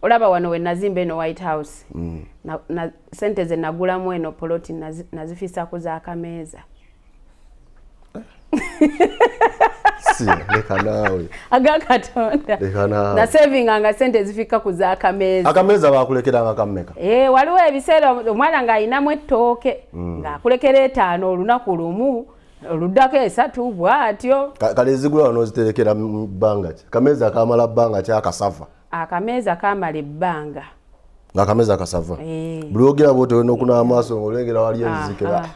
Olaba wano we nazimba eno White House, na sente ze nagulamu eno poloti nazifisa ku z'akameeza. Si leka naawe. Aga Katonda. Leka naawe. Nasavinganga sente ezifika ku z'akameeza. Akameeza bakulekeranga kammeka? Eh, waliwo ebiseera omwana ng'ayinamu ettooke, ng'akulekera 5 olunaku lumu, oluddako 3, bw'atyo. Kale ezigula wano oziterekera mu bbanga ki? Akameeza kamala bbanga ki akasava? Akameeza kamala ebbanga. Ng'akameeza kasava? Eh. Buli ogera bw'otyo olina okunaaba amaaso ng'olengera wali enzikira.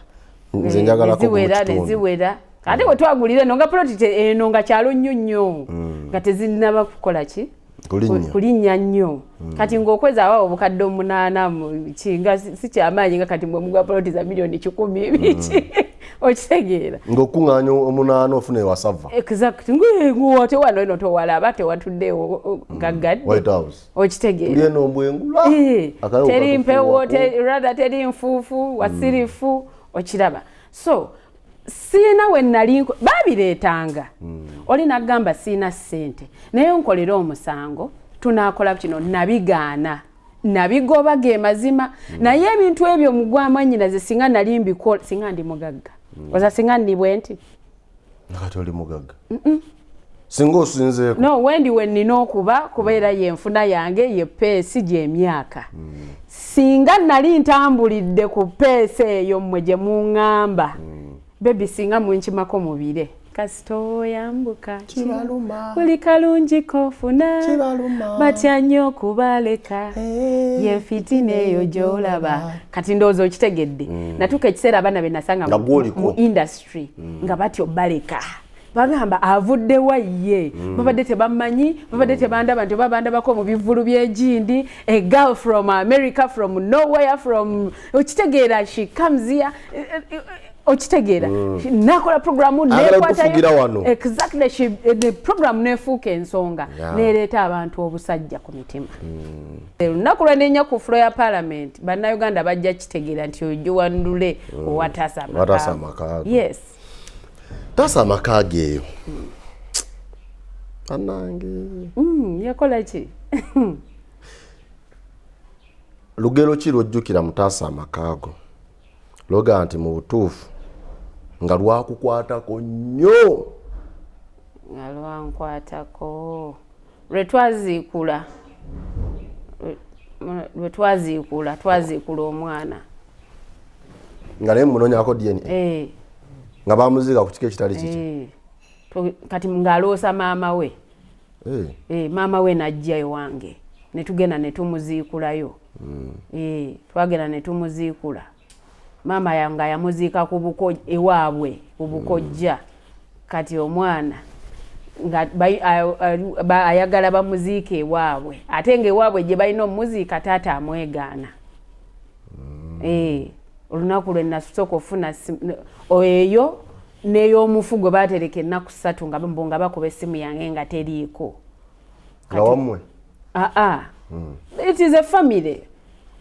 Nze njagalako ku Neziwera, kitundu. Neziwera. Ate bwe twagulira eno nga ploti eno nga kyalo nnyo nnyo. Nga tezinnaba kukola ki? Kulinnya. Kulinnya nnyo. Kati ng'okweza awo obukadde 8 mu ki, nga si kyamaanyi nga kati mwe mugwa ploti za miliyoni 100 biki. Okitegeera? Ng'okuŋŋaanya 8 ofuna ewasava. Exact. Ng'ate wano eno towalaba, tewatuddeewo gaggadde. White House. Okitegeera? Tuli eno mbwengula. Akayo Teri mpewo, katufuuwako. Rather teri nfuufu, wasirifu, okiraba. So, siina we nali babireetanga. Oli n'agamba siina ssente, naye nkolere omusango, tunaakola kino, nabigaana. Nabigoba ge mazima. Naye ebintu ebyo mu gwa mwannyinaze singa nali mbikola, singa ndi mugagga. Oza singa ndi bwe nti? Kati oli mugagga. Singa osinzeeko. No, wendi we nnina okuba, kubeera ye nfuna yange, ye peesi gy'emyaka. Singa nali ntambulidde ku peesi eyo mmwe gye muŋŋamba, baby singa munkimako mubire. Kasita oyambuka, Kibaluma. Buli kalungi k'ofuna, Kibaluma. Batya nnyo okubaleka, ye fitina eyo gy'olaba. Kati ndowooza okitegedde. Natuuka ekiseera abaana be nasanga Nga gw'oliko. mu industry, nga batyo baleka. Bagamba avudde wa ye. Babadde tebamanyi, babadde tebandaba nti oba bandabako mu bivvulu by'egindi, a girl from America, from nowhere, from okitegeera, she comes here. Okitegeera. Nakola programu, Ayagala nekwatayo. kufugira wano. Exactly, the program nefuuka ensonga, nereeta abantu obusajja ku mitima. Olunaku lwe nenya ku floor ya parliament, Bannayuganda bajja kitegeera nti ojjo wandule owataasa amaka. Owataasa amaka. Yes. Taasa amaka ge eyo. Bannange. Yakola ki? Lugero ki lw'ojjukira mu taasa amaka go? Lwoga nti mu butuufu nga lwakukwatako nnyo. Nga lwankwatako. Lwe twaziikula. Lwe twaziikula, twaziikula omwana. Nga naye munoonyako DNA? Eh. Nga bamuziika ku kika ekitali kiki? Eh. Kati ng'aloosa maama we. Maama we n'ajja ewange. Ne tugenda ne tumuziikulayo. Twagenda ne tumuziikula. Maama yange yamuziika ku buko ewaabwe, ku bukojja. Kati omwana nga ayagala bamuziike ewaabwe. Ate ng'ewaabwe gye balina omuziika taata amwegaana. Olunaku lwe nasooka okufuna eyo n'ey'omufu gwe baatereka ennaku 3 nga mbu nga bakuba essimu yange nga teriiko. Nga wammwe? Aa. It is a family.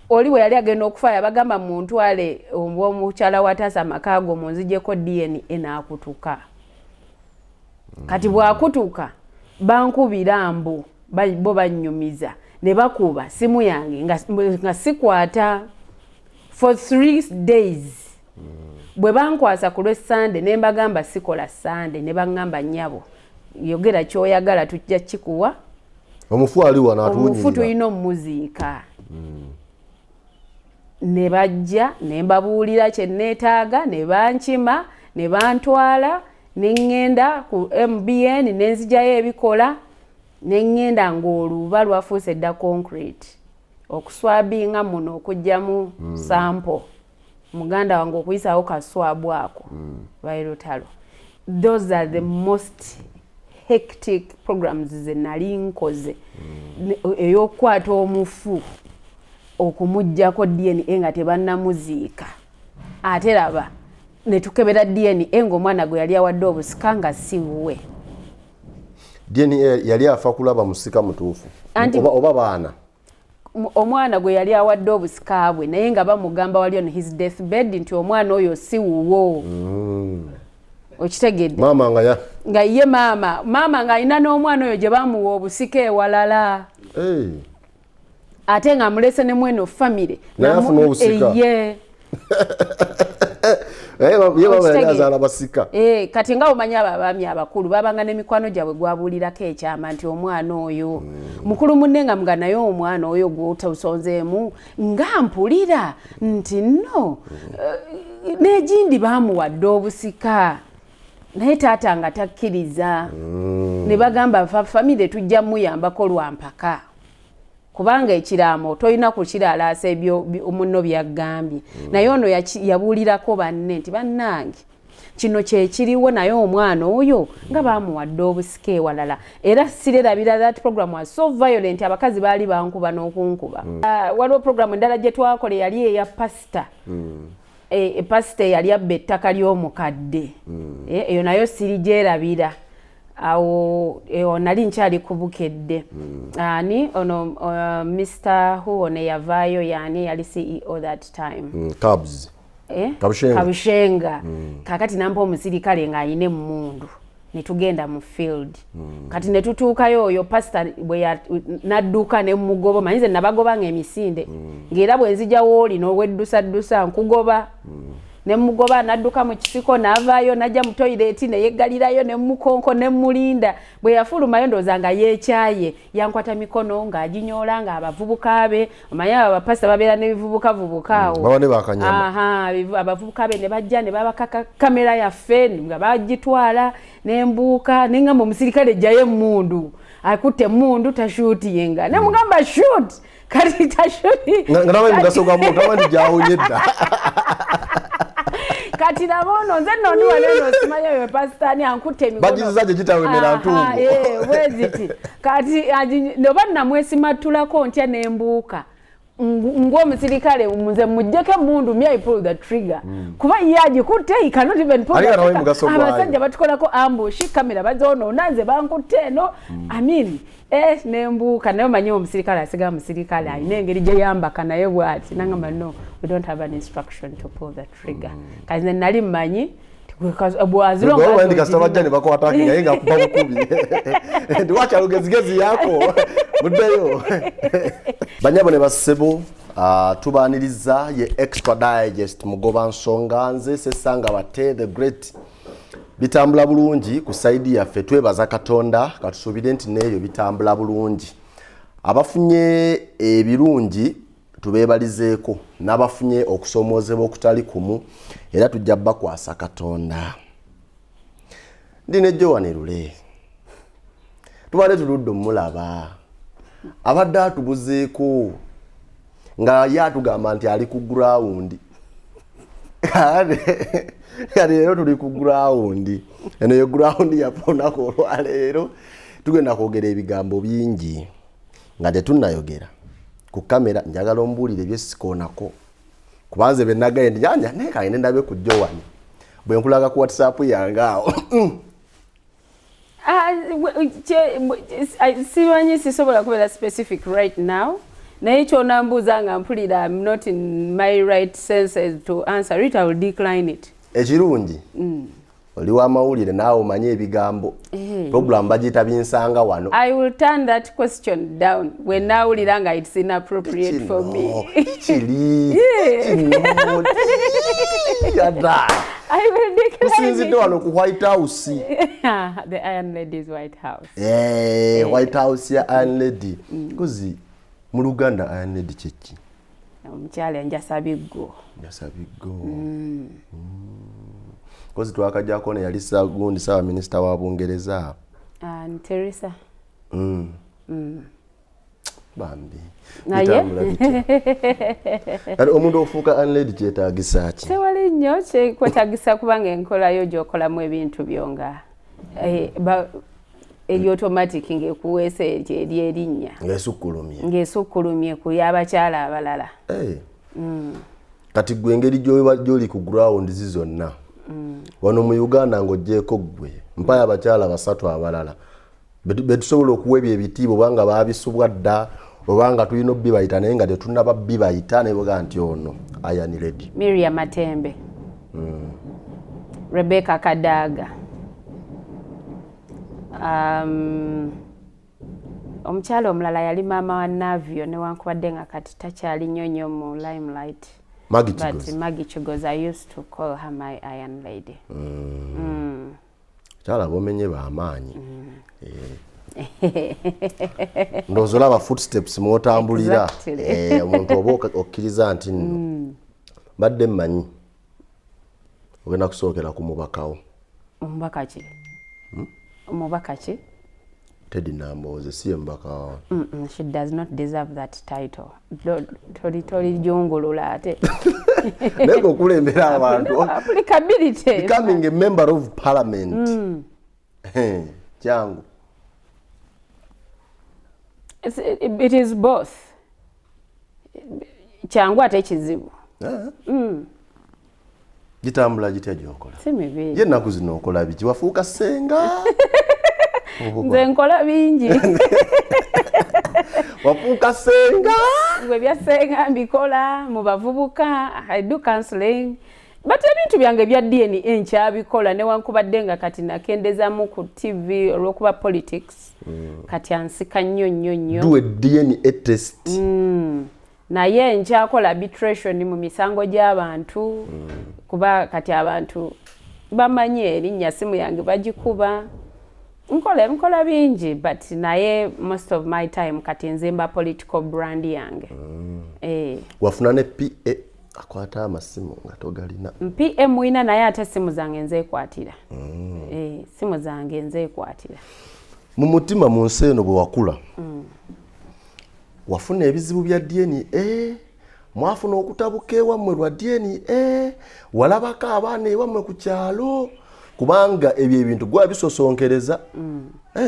Oli bwe yali agenda okufa yabagamba muntwale omukyala wa taasa amaka ago munzigyeko DNA n'akutuka. Kati bw'akutuka bankubira mbu bo bannyumiza ne bakuba simu yange nga sikwata for 3 days. Bwe bankwasa ku lw'e Sunday ne mbagamba sikola Sunday ne baŋŋamba nnyabo yogera ky'oyagala tujja kikuwa. Omufu ali wano atuwunyirira. Omufu tulina omuziika. Ne bajja ne mbabuulira kye neetaaga ne bankima ne bantwala ne ŋŋenda ku MBN ne nzijayo ebikola ne ŋŋenda ng'oluba lwafuuse dda concrete okuswabinga muno okuggyamu sample muganda wange okuyisaawo kaswabu ako lwali lutalo. Those are the most hectic programs ze nali nkoze. Ey'okukwata omufu okumuggyako DNA nga tebannamuziika, ate laba ne tukebera DNA ng'omwana gwe yali awadde obusika nga si wuwe. DNA yali afa kulaba musika mutuufu oba baana. Omwana gwe yali awadde obusika bwe naye nga bamugamba wali on his death bed nti omwana oyo si wuwo. Okitegedde? Maama nga ya nga ye maama, maama ng'alina n'omwana oyo gye bamuwa obusika ewalala. Hey. Ate nga amulese ne mweno famire. Naye afuna obusika. Ye. Ye baba yali azaala basika. Kati nga omanyi abo abaami abakulu babanga n'emikwano gyabwe gwabuulirako ekyama nti omwana oyo mukulu munne nga mga naye omwana oyo gw'otasonzeemu nga mpulira nti no n'egindi baamuwadde obusika naye taata nga takkiriza. Ne bagamba famire tujja muyambako lwa mpaka, kubanga ekiraamo tolina kukiralaasa ebyo munno byaggambye. Naye ono yabuulirako banne nti bannange kino kyekiriwo, naye omwana oyo nga bamuwadde obusika ewalala. Era sirerabira, that program was so violent, abakazi baali bankuba n'okunkuba. Waliwo program endala gye twakola eyali eya pasita. Pasita eyali abba ettaka ly'omukadde. Eyo nayo sirigyerabira. Awo nali nkyali kubukedde. Ani ono, Mr who ono yavaayo, yani yali CEO that time. Cabs. Eh? Kabushenga. Kabushenga. Kakati nampa omusirikale ng'ayina emmundu ne tugenda mu field. Kati ne tutuukayo, oyo pasita bwe nadduka ne mugoba. Manyi nze nabagobanga emisinde, ng'era bwe nzija wooli n'oweddusaddusa nkugoba. Ne mugoba, nadduka mu kisiko n'avaayo n'ajja mu toilet ne yeggalirayo ne mukonko ne mulinda. Bwe yafulumayo ndowooza nga yeekyaye, yankwata mikono ng'aginyoola ng'abavubuka be, omanyi abo abapasita babeera n'ebivubukavubuka awo. Baba ne bakanyama. Aha, abavubuka be ne bajja ne babakaka kamera yaffe nga bagitwala nembuuka neŋŋamba omusirikale ejjayo emmundu, akutte emmundu tashuutinga, ne mugamba shoot, kati tashuti. Nga nawe mugaso gwa muntu abandi gyawonye dda. Kati nabo ono nze nno ndi wano eno simanya bwe pasitaani ankutte emikono. Bagiziza gye gitawemera ntungo. Bweziti kati oba namwesimattulako ntya nembuuka ng'omusirikale nze muggyeko emmundu, me I pull the trigger, kuba ye agikutte, he cannot even pull Ali the nga nawe trigger. mugaso gwayo. Abasajja batukolako ambush, kamera bazoonoona, nze bankutte eno. I mean, nembuuka naye omanyi omusirikale asiga musirikale alina engeri gye yambaka naye bw'ati nangamba, "No, we don't have an instruction to pull the trigger." Kati nze nali mmanyi bwaziro kasita bajja ne bakwataki naye nga kuba bukubi nti wacha lugezigezi yako muddeyo. Banyabo ne bassebo, tubaaniriza ye Extra Digest Mugoba Nsonga. Nze Sesanga Bate the Great. Bitambula bulungi ku side yaffe, twebaza Katonda. Katusuubire nti neeyo bitambula bulungi. Abafunye ebirungi tubeebalizeeko, n'abafunye okusomoozebwa okutali kumu era tujja bakwasa Katonda. Ndi ne Joan Lule, tubadde tuludde omulaba, abadde atubuzeeko nga ye atugamba nti ali ku ground. Kati leero tuli ku ground, eno ye ground yaffe. Olunaku olwaleero tugenda kwogera ebigambo bingi nga tetunnayogera ku kamera. Njagala ombuulire ebyesikoonako, kubanze benagaye nti nyanya naye kangende ndabe ku Joan bwe nkulaga ku WhatsApp yange awo. Ah, simanyi, sisobola kubeera specific right now, naye kyonambuuza nga mpulira I'm not in my right senses to answer it, I will decline it. Ekirungi oli w'amawulire naawe omanye ebigambo. Program bagiyita Binsanga Wano. I will turn that question down bwe naawulira nga it's inappropriate for me. Kiri kino yadda. I will decline Tusinzidde it. wano ku White House. The Iron Lady's White House. White House ya Iron Lady. Kozi mu Luganda Iron Lady kyeki? Omukyala enjasabiggo. Njasabiggo. Kozi twakajjako ne yali gundi saaba minisita wa Bungereza. Teresa. Bambi. Naye? Bitambula bitya? Kati omuntu ofuuka Iron Lady kyetaagisa ki? Tewali nnyo kyekwetagisa, kubanga enkolayo gy'okolamu ebintu byo nga eri automatic ng'ekuweesa eryo eri erinnya. Ng'esukkulumye. Ng'esukkulumye ku y'abakyala abalala. Eh. Kati gwe engeri gy'oli ku ground zi zonna wano mu Uganda ng'oggyeko ggwe, mpayo abakyala basatu abalala betusobola okuwa ebyo ebitiibwa, obanga babisubwa dda obanga tulina obbibayita naye nga tetunnaba bibayita, neboga nti ono Iron Lady. Miriam Matembe, Rebecca Kadaga, Omukyala omulala yali maama wa Navio, newankubadde nga kati takyali nnyo nnyo mu limelight. Maggie But Kigozi. Maggie Kigozi, I used to call her my iron lady. Kyala bomenye bamaanyi. Ndowooza olaba footsteps mwotambulira. Omuntu oba okkiriza nti nno mbadde mmanyi ogenda kusookera ku mubakawo. Omubaka ki? Omubaka ki? Teddy Nambooze si ye mubaka wawe? She does not deserve that title. Tolijungulula ate. Naye ng'okulembera abantu, Applicability. becoming a member of parliament, kyangu? It is both kyangu ate kizibu. Gitambula gitya gyokola? Si mibi. Ye ennaku zino okola biki? Wafuuka ssenga? Nze nkola bingi. Wafuuka ssenga? Gwe bya ssenga mbikola mu bavubuka. I do counseling, but ebintu byange bya DNA nkyabikola, newankubadde nga kati nakendezamu ku TV olw'okuba politics kati ansika nnyo nnyo nnyo. Do a DNA test. Naye nkyakola arbitration mu misango gy'abantu, kuba kati abantu bamanyi erinnya, simu yange bagikuba. Nkola bingi, but naye most of my time kati nzimba political brand yange. Wafuna ne PA akwata amasimu nga togalina? PA mwina, naye ate simu zange nzeekwatira. Simu zange nzeekwatira. Mu mutima, mu nsi eno bwe wakula, wafuna ebizibu bya DNA? Mwafuna okutabuka ewammwe lwa DNA? Walabako abaana ewammwe ku kyalo? Kubanga ebyo ebintu gwa bisosonkereza.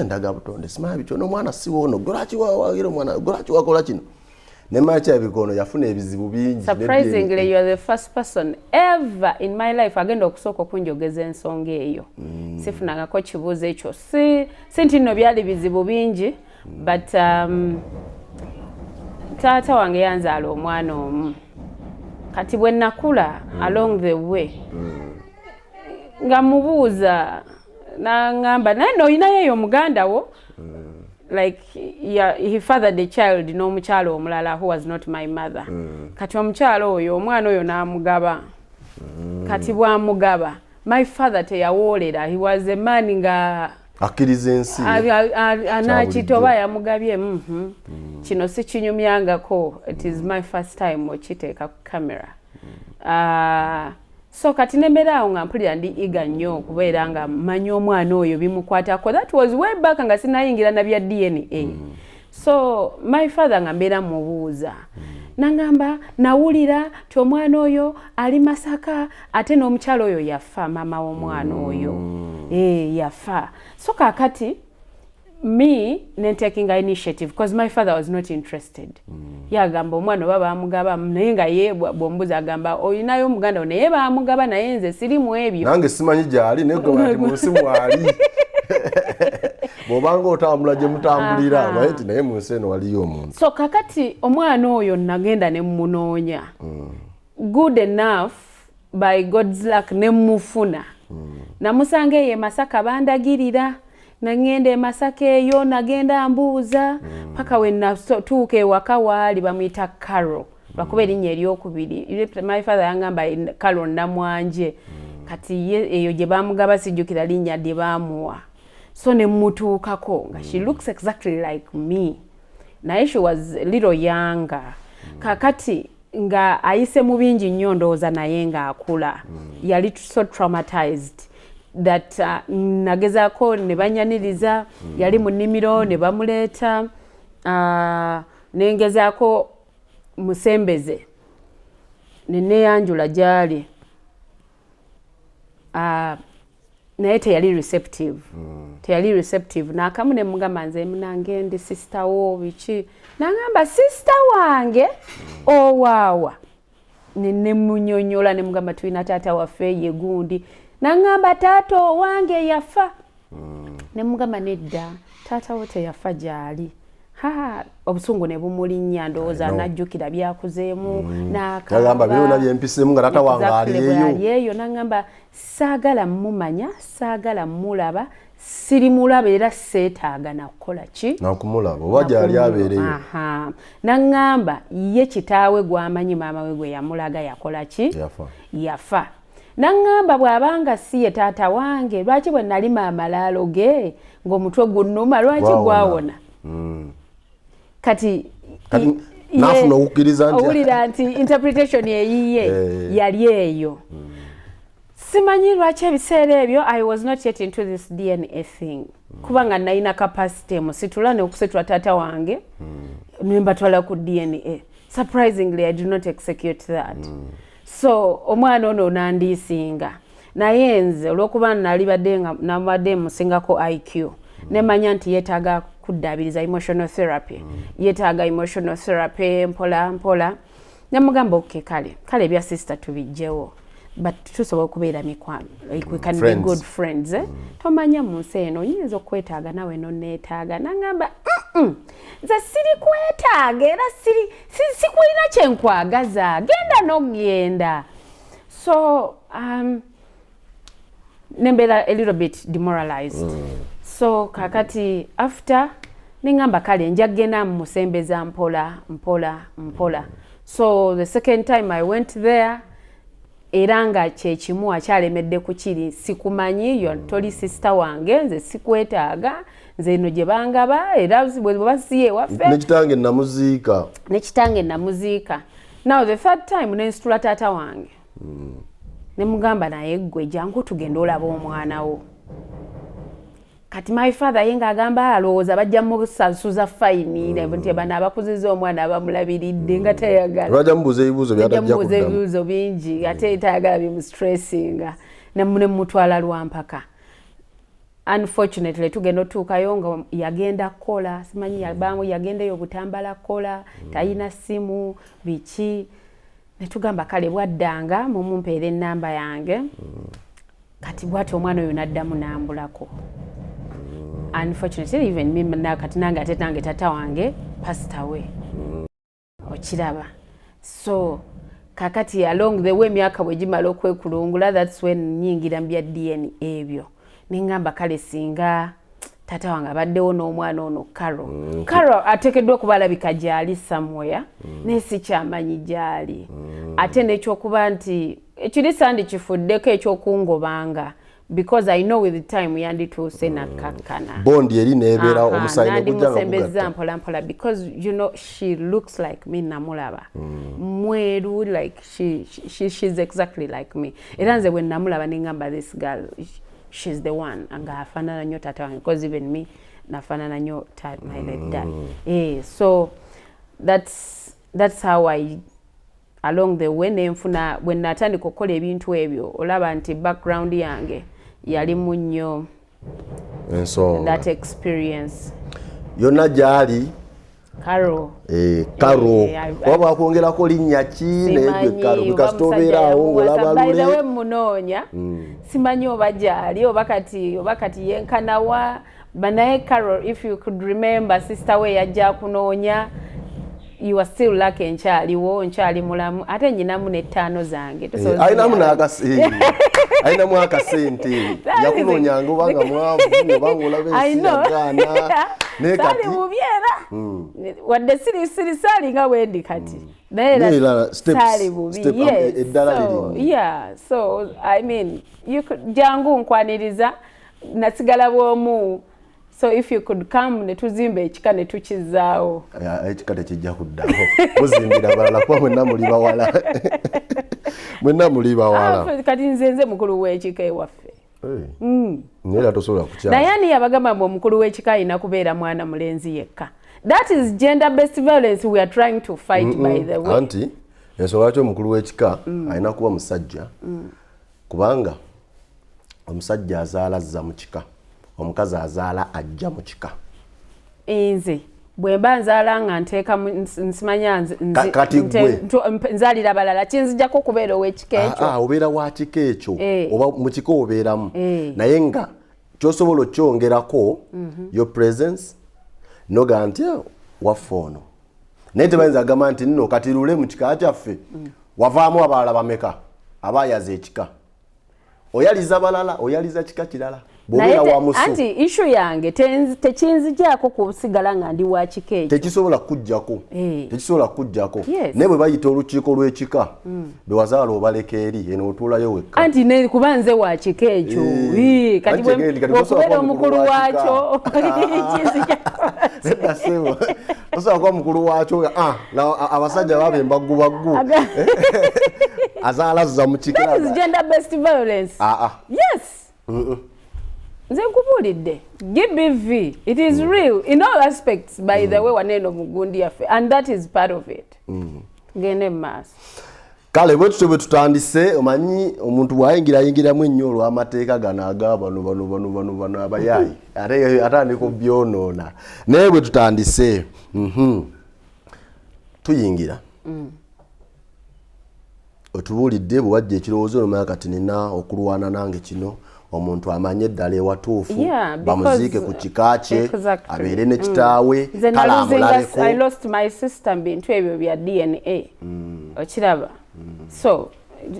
Ndaga butonde simanya bityo, n'omwana si woono, gwe lwaki wawagira omwana, gwe lwaki wakola kino? Ne makyabika ono yafuna ebizibu bingi ne Surprisingly, DNA. you are the first person ever in my life agenda okusooka okunjogeza ensonga eyo. Sifunangako kibuuzo ekyo. Si nti nno byali bizibu bingi, but taata wange yanzaala omwana omu. Kati bwe nakula, along the way nga mubuuza, naŋŋamba, naye noolinayo eyo muganda wo, like, yeah, he fathered a child n'omukyala omulala who was not my mother. Kati omukyala oyo omwana oyo n'amugaba. Kati bw'amugaba, my father teyawoolera. He was a man nga akkiriza ensi. Anakita oba yamugabye. Kino sikinyumyangako, it is my first time okiteeka ku camera. So kati nembeera awo nga mpulira ndi eager nnyo okubeera nga mmanyi omwana oyo bimukwatako. That was way back nga sinayingira na bya DNA. So my father nga mbeera mubuuza, nangamba nawulira ti omwana oyo ali Masaka, ate n'omukyala oyo yafa, maama w'omwana oyo. Yafa. So kakati me nentakinga initiative, because my father was not interested. Yagamba omwana oba bamugaba, naye nga ye bwombuza agamba olinayo omuganda wo, naye bamugaba, naye nze siri mu ebyo. Nange simanyi gyali, naye gamba nti munsi mwali, bw'obanga otambula gye mutambulira, naye nti naye mu nsi eno waliyo omuntu. So kakati omwana oyo nagenda ne munoonya. Good enough, by God's luck ne mufuna. Namusanga eyo e Masaka, bandagirira, naŋŋenda e Masaka eyo, nagenda mbuuza paka we natuuka ewaka waali. Bamuyita Caro, lwakuba erinnya eryokubiri my father yangamba Caro Namwanje. Kati ye eyo gye bamugaba sijjukira linnya lye baamuwa. So ne mutuukako nga she looks exactly like me, naye she was a little younger. Kakati nga ayise mu bingi nnyo, ndowooza naye ng'akula yali so traumatized that nagezaako ne banyaniriza. Yali mu nnimiro ne bamuleeta, nengezaako musembeze ne neeyanjula gy'ali, naye teyali receptive, teyali receptive naakamu. Ne mugamba, nze munange ndi sister wo, biki? Nagamba, sister wange owaawa? Ne munyonyola, ne mugamba tulina taata waffe ye gundi. Naŋŋamba, taata owange yafa. Ne mugamba, nedda, taata wo teyafa, gy'ali. Ha, obusungu ne bumulinnya, ndowooza najjukira byakuzeemu. Yagamba byonna byempiseemu nga taata wange aliyeyo. Aliyeyo. Naŋŋamba, "Saagala mumanya, saagala mulaba, sirimulaba era seetaaga nakukola ki?" Nakumulaba oba gyali abeereyo. Aha. Naŋŋamba ye kitaawe gw'amanyi, maama we gwe yamulaga yakola ki? Yafa. Yafa. Naŋŋamba bw'abanga si ye taata wange, lwaki bwe nalima amalaalo ge ng'omutwe gunnuma, lwaki Gwawona. gwawona? Kati Kati n'afuna okukkiriza nti owulira nti interpretation eyiye yali eyo. Simanyi lwaki ebiseera ebyo I was not yet into this DNA thing, kubanga nalina capacity emusitula neokusitula taata wange nembatwala ku DNA. Surprisingly, I did not execute that. So omwana ono nandiisinga, naye nze olwokuba nali badde nga nabadde musingako IQ, nemanya nti yeetaaga kuddaabiriza, emotional therapy, yeetaaga emotional therapy mpola mpola. Nemugamba, "Okay, kale kale, ebya sister tubijjewo, but tusobola okubeera mikwano, like we can be Friends. good friends, eh? Tomanya mu nsi eno oyinza okwetaaga nawe noneetaaga." Nangamba, "Nze siri kwetaaga era siri sikulina kyenkwagaza, genda nogenda." So nembeera a little bit demoralized. So kakati after neŋŋamba, kale nja kgenda musembeza mpola mpola mpola. So the second time I went there, era nga kyekimu, akyalemedde ku kiri, "Sikumanyi, yo toli sister wange, nze sikwetaaga, nze eno gye bangaba era bwe basiye ewaffe." Ne kitange namuziika. Ne kitange namuziika. Now the third time nensitula taata wange ne mugamba, "Naye ggwe jangu tugende olaba omwana wo." Kati my father ye ng'agamba alowooza bajja musasuza fine nti bano abakuziza omwana abamulabiridde, nga tayagala. Bajja mubuuza ebibuuzo Bajja byatajja mubuuza kuddamu. ebibuuzo bingi, ate tayagala bimustressinga. Nemutwala lwampaka. Unfortunately, tugenda otuukayo nga yagenda kukola, simanyi yabamu yagendayo obutambala kukola, talina ssimu, biki. Netugamba, kale bwaddanga mumumpeera ennamba yange. Kati bwati omwana oyo naddamu nambulako. Unfortunately, even me kati nange ate nange tata wange passed away, okiraba? So kakati along the way, emyaka bwe gimala okwekulungula, that's when nyingira mu bya DNA ebyo. Neŋŋamba, kale singa taata wange abaddewo n'omwana ono Caro. Caro ateekeddwa okuba alabika gyali somewhere, naye sikyamanyi gyali. Ate n'ekyokuba nti ekiri sandikifuddeko ekyokungobanga, because I know with time yandituuse nakkakkana. Bond eri nebeerawo, omusaayi negujja nga Nandimusembeza gugatta. mpola mpola, because you know she looks like me. Namulaba mweru, like she's exactly like me. Era nze bwe namulaba neŋŋamba, "This girl, she's the one," nga afaanana nnyo taata wange, because even me nafaanana nnyo my late dad. So that's how I along the way nenfuna bwe natandika okukola ebintu ebyo. Olaba nti background yange yalimu nnyo ensonga that experience. Yonna gyali. Caro. Eh, Karo. Eh, Oba bwakwongerako linnya ki, naye gwe Karo, gwe kasita obeeraawo ng'olaba By the way, lule. Munoonya, simanyi oba gyali oba kati yenkanawa. Banaye Carol, if you could remember, sister we yajja kunoonya. You are still lucky nkyaliwo, nkyali mulamu, ate nyinamu n'ettaano zange. Eh, alinamu akasente, yakunoonyanga obanga mwavu obanga olaba ensi yagaana, naye saali kati bubi era wadde siri saali nga bwendi kati, naye Naye era era saali bubi. step, Yes. eddala So, liri. yeah, so I mean, you could, jangu nkwaniriza, nasigala bwomu. So if you could come ne tuzimba ekika ne tukizaawo. Ekika tekijja kuddawo, muzimbira balala, kuba mwenna muli bawala, mwenna muli bawala. Ah, kati nze mukulu w'ekika ewaffe. Eh. Naye era tosobola kukyaza. Naye ani yabagamba mbu omukulu w'ekika alina kubeera mwana mulenzi yekka? That is gender based violence we are trying to fight, by the way. Anti ensonga lwaki omukulu w'ekika alina kuba musajja, kubanga omusajja azaala azza mu kika, omukazi azaala ajja mu kika. Nze bwe mba nzaala nga nteeka nsimanya Kati gwe. nzaalira balala, kinzijjako okubeera ow'ekika ekyo? Ah, ah, obeera wa kika ekyo. Eh. Oba mu kika obeeramu. Eh. Naye nga kyosobola okyongerako your presence, noga nti, "Ah, Waffe ono naye tebayinza kugamba nti nno kati Lule mu kika kyaffe wavaamu abalala bameka abayaza ekika. Oyaliza balala, oyaliza kika kirala. Naye anti issue yange tekinzigyako kusigala nga ndi wa kika ekyo. Tekisobola kujjako. Tekisobola kujjako. Naye bwe bayita olukiiko lw'ekika, bewazaala obaleka eri eno, otuulayo wekka. Anti ne kuba nze wa kika ekyo, kati bw'okubeera omukulu waakyo. Nedda ssebo, osobola kuba mukulu waakyo. Abasajja baba embagubaggu, azaala azza mu kika. That is gender based violence. Yes, nze nkubuulidde, GBV, it is real in all aspects, by the way, waneeno mu gundi yaffe, and that is part of it. Tugende mu maaso. Kale bwe tutyo bwe tutandise. Omanyi omuntu bw'ayingira ayingiramu ennyo olw'amateeka gano aga bano bano bano bano bano abayaayi, ate atandika obyonoona. Naye bwe tutandise, tuyingira. Otubuulidde bwe wajja ekirowoozo, nomanya kati nina okulwana nange kino, omuntu amanye eddala ewatuufu, bamuziike ku kika kye, abeere ne kitaawe. Kale amulabeko. I lost my sister mu bintu ebyo bya DNA. Okiraba? So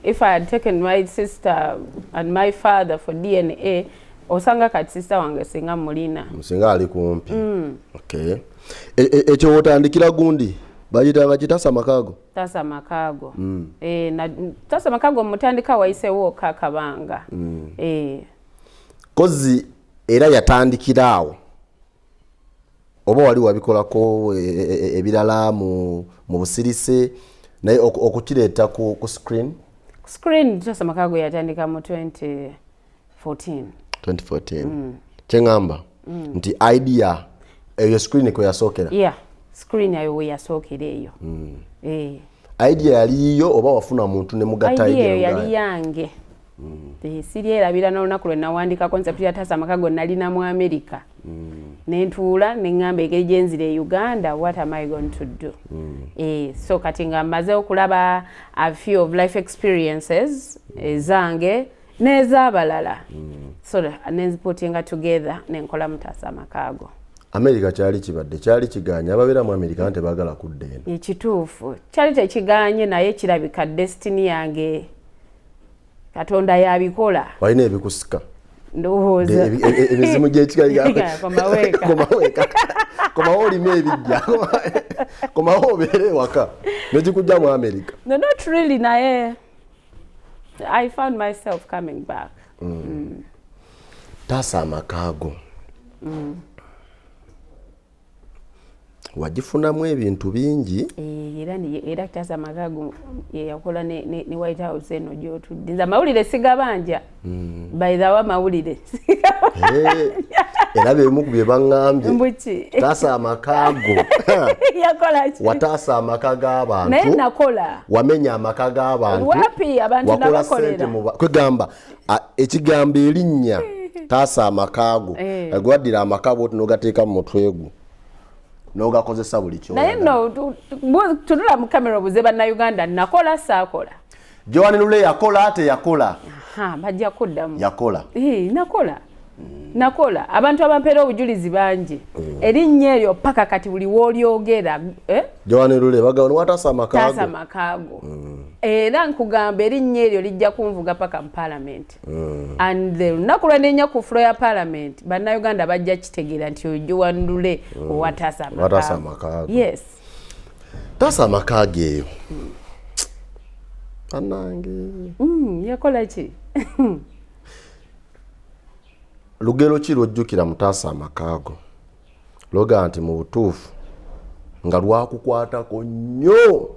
if I had taken my sister and my father for DNA, osanga kati sister wange singa mulina. Singa ali kumpi. Okay, ekyo wotandikira gundi bagitanga Kitasa Makaago. Tasa Makaago. Na, Tasa Makaago mutandika wayisewo kakabanga. Kozi era yatandikira awo oba wali wabikolako ebirala mu busirise, naye okukireeta ku screen? Screen, Tasa Makaago yatandika mu 2014. 2014. Kyeŋŋamba nti idea eyo screen kwe yasookera? Yeah, screen ayo we yasookera eyo. Idea yali yiyo oba wafuna muntu ne mugatta? Idea eyo yali yange. Siryerabira n'olunaku lwe nawandika concept ya Tasa Amakago. Nalina mu America, nentuula neŋŋamba, engeri gyenzira e Uganda, what am I going to do? So kati nga mmaze okulaba a few of life experiences ezange n'ez'abalala, so nenziputinga together, nenkola Mutaasa Amakaago. America kyali kibadde kyali kiganye ababeera mu America nti tebaagala kudda eno? Ekituufu kyali tekiganye, naye kirabika destiny yange, Katonda yabikola. Walina ebikusika. Ndowooza. Emizimu gyekika. Komaweeka. Komaweeka, komawo olime ebijja, komawo obeere ewaka, nekikujja mu America. No, not really, naye I found myself coming back. Taasa Amakaago wagifunamu ebintu bingi. Era Taasa Amakaago yeyakola ne White House eno gyotudde. Nze amawulire sigabanja. By the way, amawulire. Era bemu ku bye baŋŋambye. Mbuki? Taasa Amakaago. Yakola ki? Wataasa amaka g'abantu. Naye nakola. Wamenya amaka g'abantu. Wapi, abantu Wakola nabakolera. sente mu kwegamba ekigambo erinnya Taasa Amakaago, gwaddira amaka bwoti n'ogateeka mu mutwe gwo n'ogakozesa buli Naye kyoyagala. No, tunula mu kamera obuze Bannayuganda, nakola saakola? Joan Lule yakola, teyakola? Ha, bajja kuddamu. Yakola. Nakola, nakola. Abantu abampeera obujulizi bangi. Erinnya eryo paka kati buli woolyogera, eh? Joan Lule bagamba niwataasa Taasa amakaago. Amakaago. Era nkugamba, erinnya eryo lijja kunvuga paka mu parliament, and the lunaku lwenenya ku floor ya parliament, Bannayuganda bajja kitegeera nti oyo Joan Lule owataasa Owataasa Amakaago. Amakaago. Yes. Taasa Amakaago eyo, anange. Yakola ki? Lugero ki lwojjukira Mutaasa Amakaago loga nti mu butuufu nga lwakukwatako nnyo?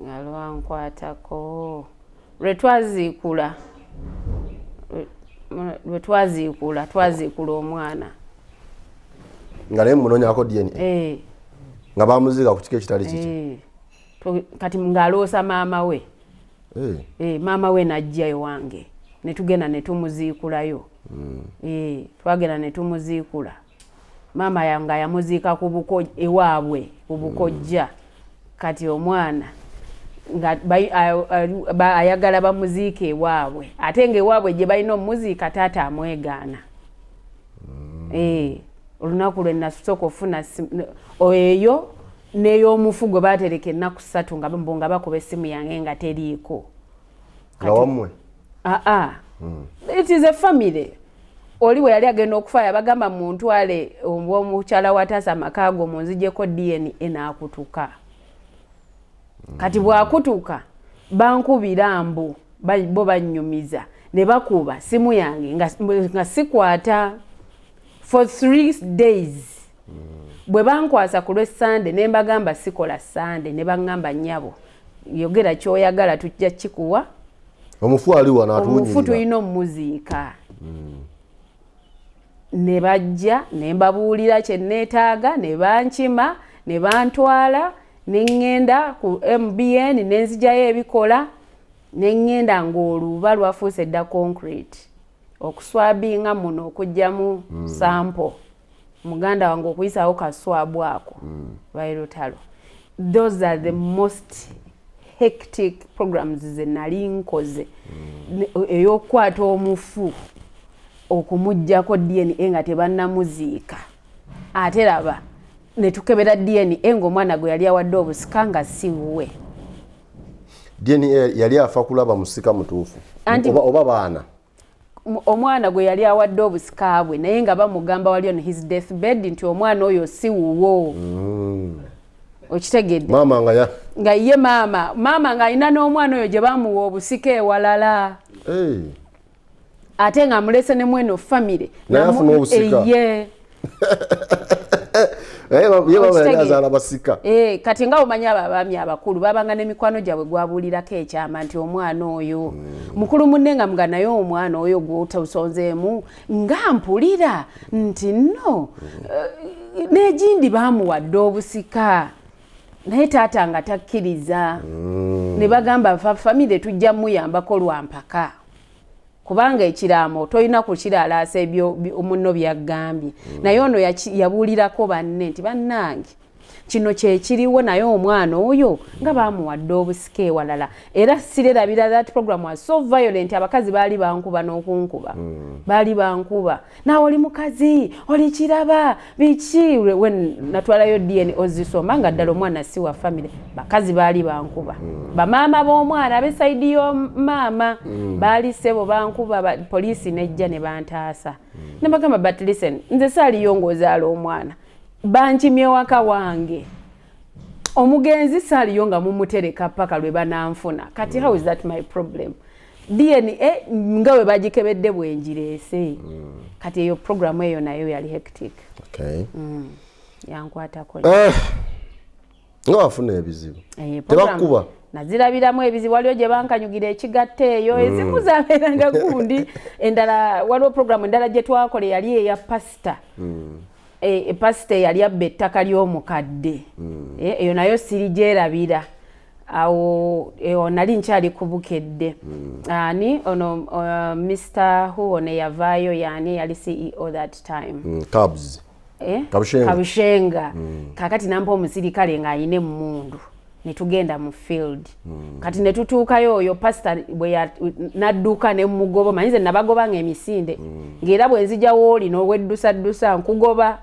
Nga lwankwatako lwe twaziikula, lwe twaziikula omwana. Nga naye munoonyako DNA? Eh. Nga bamuziika ku kika ekitali kiki? Eh. Kati ng'aloosa maama we. Maama we najja ewange, ne tugenda ne tumuziikulayo. Twagenda ne tumuziikula. Maama yange yamuziika ku buko ewaabwe ku bukojja. Kati omwana nga ayagala bamuziike ewaabwe, ate nga ewaabwe gye balina omuziika taata amwegaana. Olunaku lwe nasooka ofuna eyo n'ey'omufu gwe baatereka ennaku 3 nga mbu nga bakuba essimu yange nga teriiko. Nga wammwe? Aa, it is a family. Oli bwe yali agenda okufa yabagamba, "Muntwale omukyala wataasa amaka go, munzigyeko DNA." N'akutuka. Kati bw'akutuka, bankubira mbu bo bannyumiza ne bakuba simu yange nga sikwata for 3 days. Bwe bankwasa ku lw'Essande, ne mbagamba sikola Sande, ne baŋŋamba, "Nnyabo, yogera ky'oyagala, tujja kikuwa." Omufu ali wano. Omufu atuwunyirira. Tulina omumuziika. Ne bajja, ne mbabuulira kye neetaaga, ne bankima, ne bantwala, ne ŋŋenda ku MBN, ne nzijayo ebikola, ne ŋŋenda ng'oluba lwafuuse dda concrete, okuswabinga muno okuggyamu sample, muganda wange, okuyisaawo ka swab ako lwali lutalo. Those are the most hectic programs ze nali nkoze. Ey'okukwata omufu okumuggyako DNA nga tebannamuziika, ate laba ne tukebera DNA ng'omwana gwe yali awadde obusika nga si wuwe. DNA yali afa kulaba musika mutuufu oba baana. Omwana gwe yali awadde obusika bwe, naye nga bamugamba wali on his death bed nti omwana oyo si wuwo. Okitegedde? Maama nga ya Nga ye maama ng'alina n'omwana oyo gye bamuwa obusika ewalala. Hey. Ate ng'amulese ne mweno family. Naye afuna obusika. Ye. Naye ye maama yali Okitegeera? azaala basika. Eh, kati nga omanyi abo abaami abakulu babanga n'emikwano gyabwe gwabuulirako ekyama nti omwana oyo mukulu munne nga mga, naye omwana oyo gw'otasonzeemu nga mpulira nti nno n'egindi baamuwadde obusika, naye taata nga takkiriza. Ne bagamba family tujja muyambako lwampaka, kubanga ekiraamo tolina kukiralaasa ebyo munno byaggambye. Naye ono yabuulirako banne nti, "Bannange, kino kyekiriwo, naye omwana oyo nga bamuwadde obusika ewalala." Era sirerabira, that program was so violent. Abakazi baali bankuba n'okunkuba. Baali bankuba, "Naawe oli mukazi, oli kiraba biki?" We natwalayo DNA ozisoma nga ddala omwana si wa family, bakazi baali bankuba. Bamaama b'omwana ab'e side y'omaama baali sebo bankuba, poliisi nejja ne bantaasa. Ne bagamba, "But listen, nze saaliyo ng'ozaala omwana, bankimye waka wange, omugenzi saaliyo nga mumutereka paka lwe bananfuna. Kati how is that my problem? DNA nga bwe bagikebedde bwengireese." Kati eyo programu eyo nayo yali hectic. Okay. Yankwatako. Eh, nga wafuna ebizibu. Eh, Tebakuba? Nazirabiramu ebizibu. Waliwo gye bankanyugira ekigatta eyo, ezimu zabeeranga gundi endala. Waliwo programu endala gye twakola eyali eya pasita. Pasita eyali abba ettaka ly'omukadde. Eyo nayo sirigyerabira. Awo nali nkyali ku Bukedde. Ani ono, Mr who ono eyavaayo, yani yali CEO that time? Cabs. Eh? Kabushenga. Kabushenga. Kakati nampa omusirikale ng'ayina emmundu, ne tugenda mu field. Kati ne tutuukayo, oyo pasita bwe nadduka ne mugoba. Manyi nze nabagobanga emisinde, ng'era bwe nzija wooli n'oweddusaddusa nkugoba.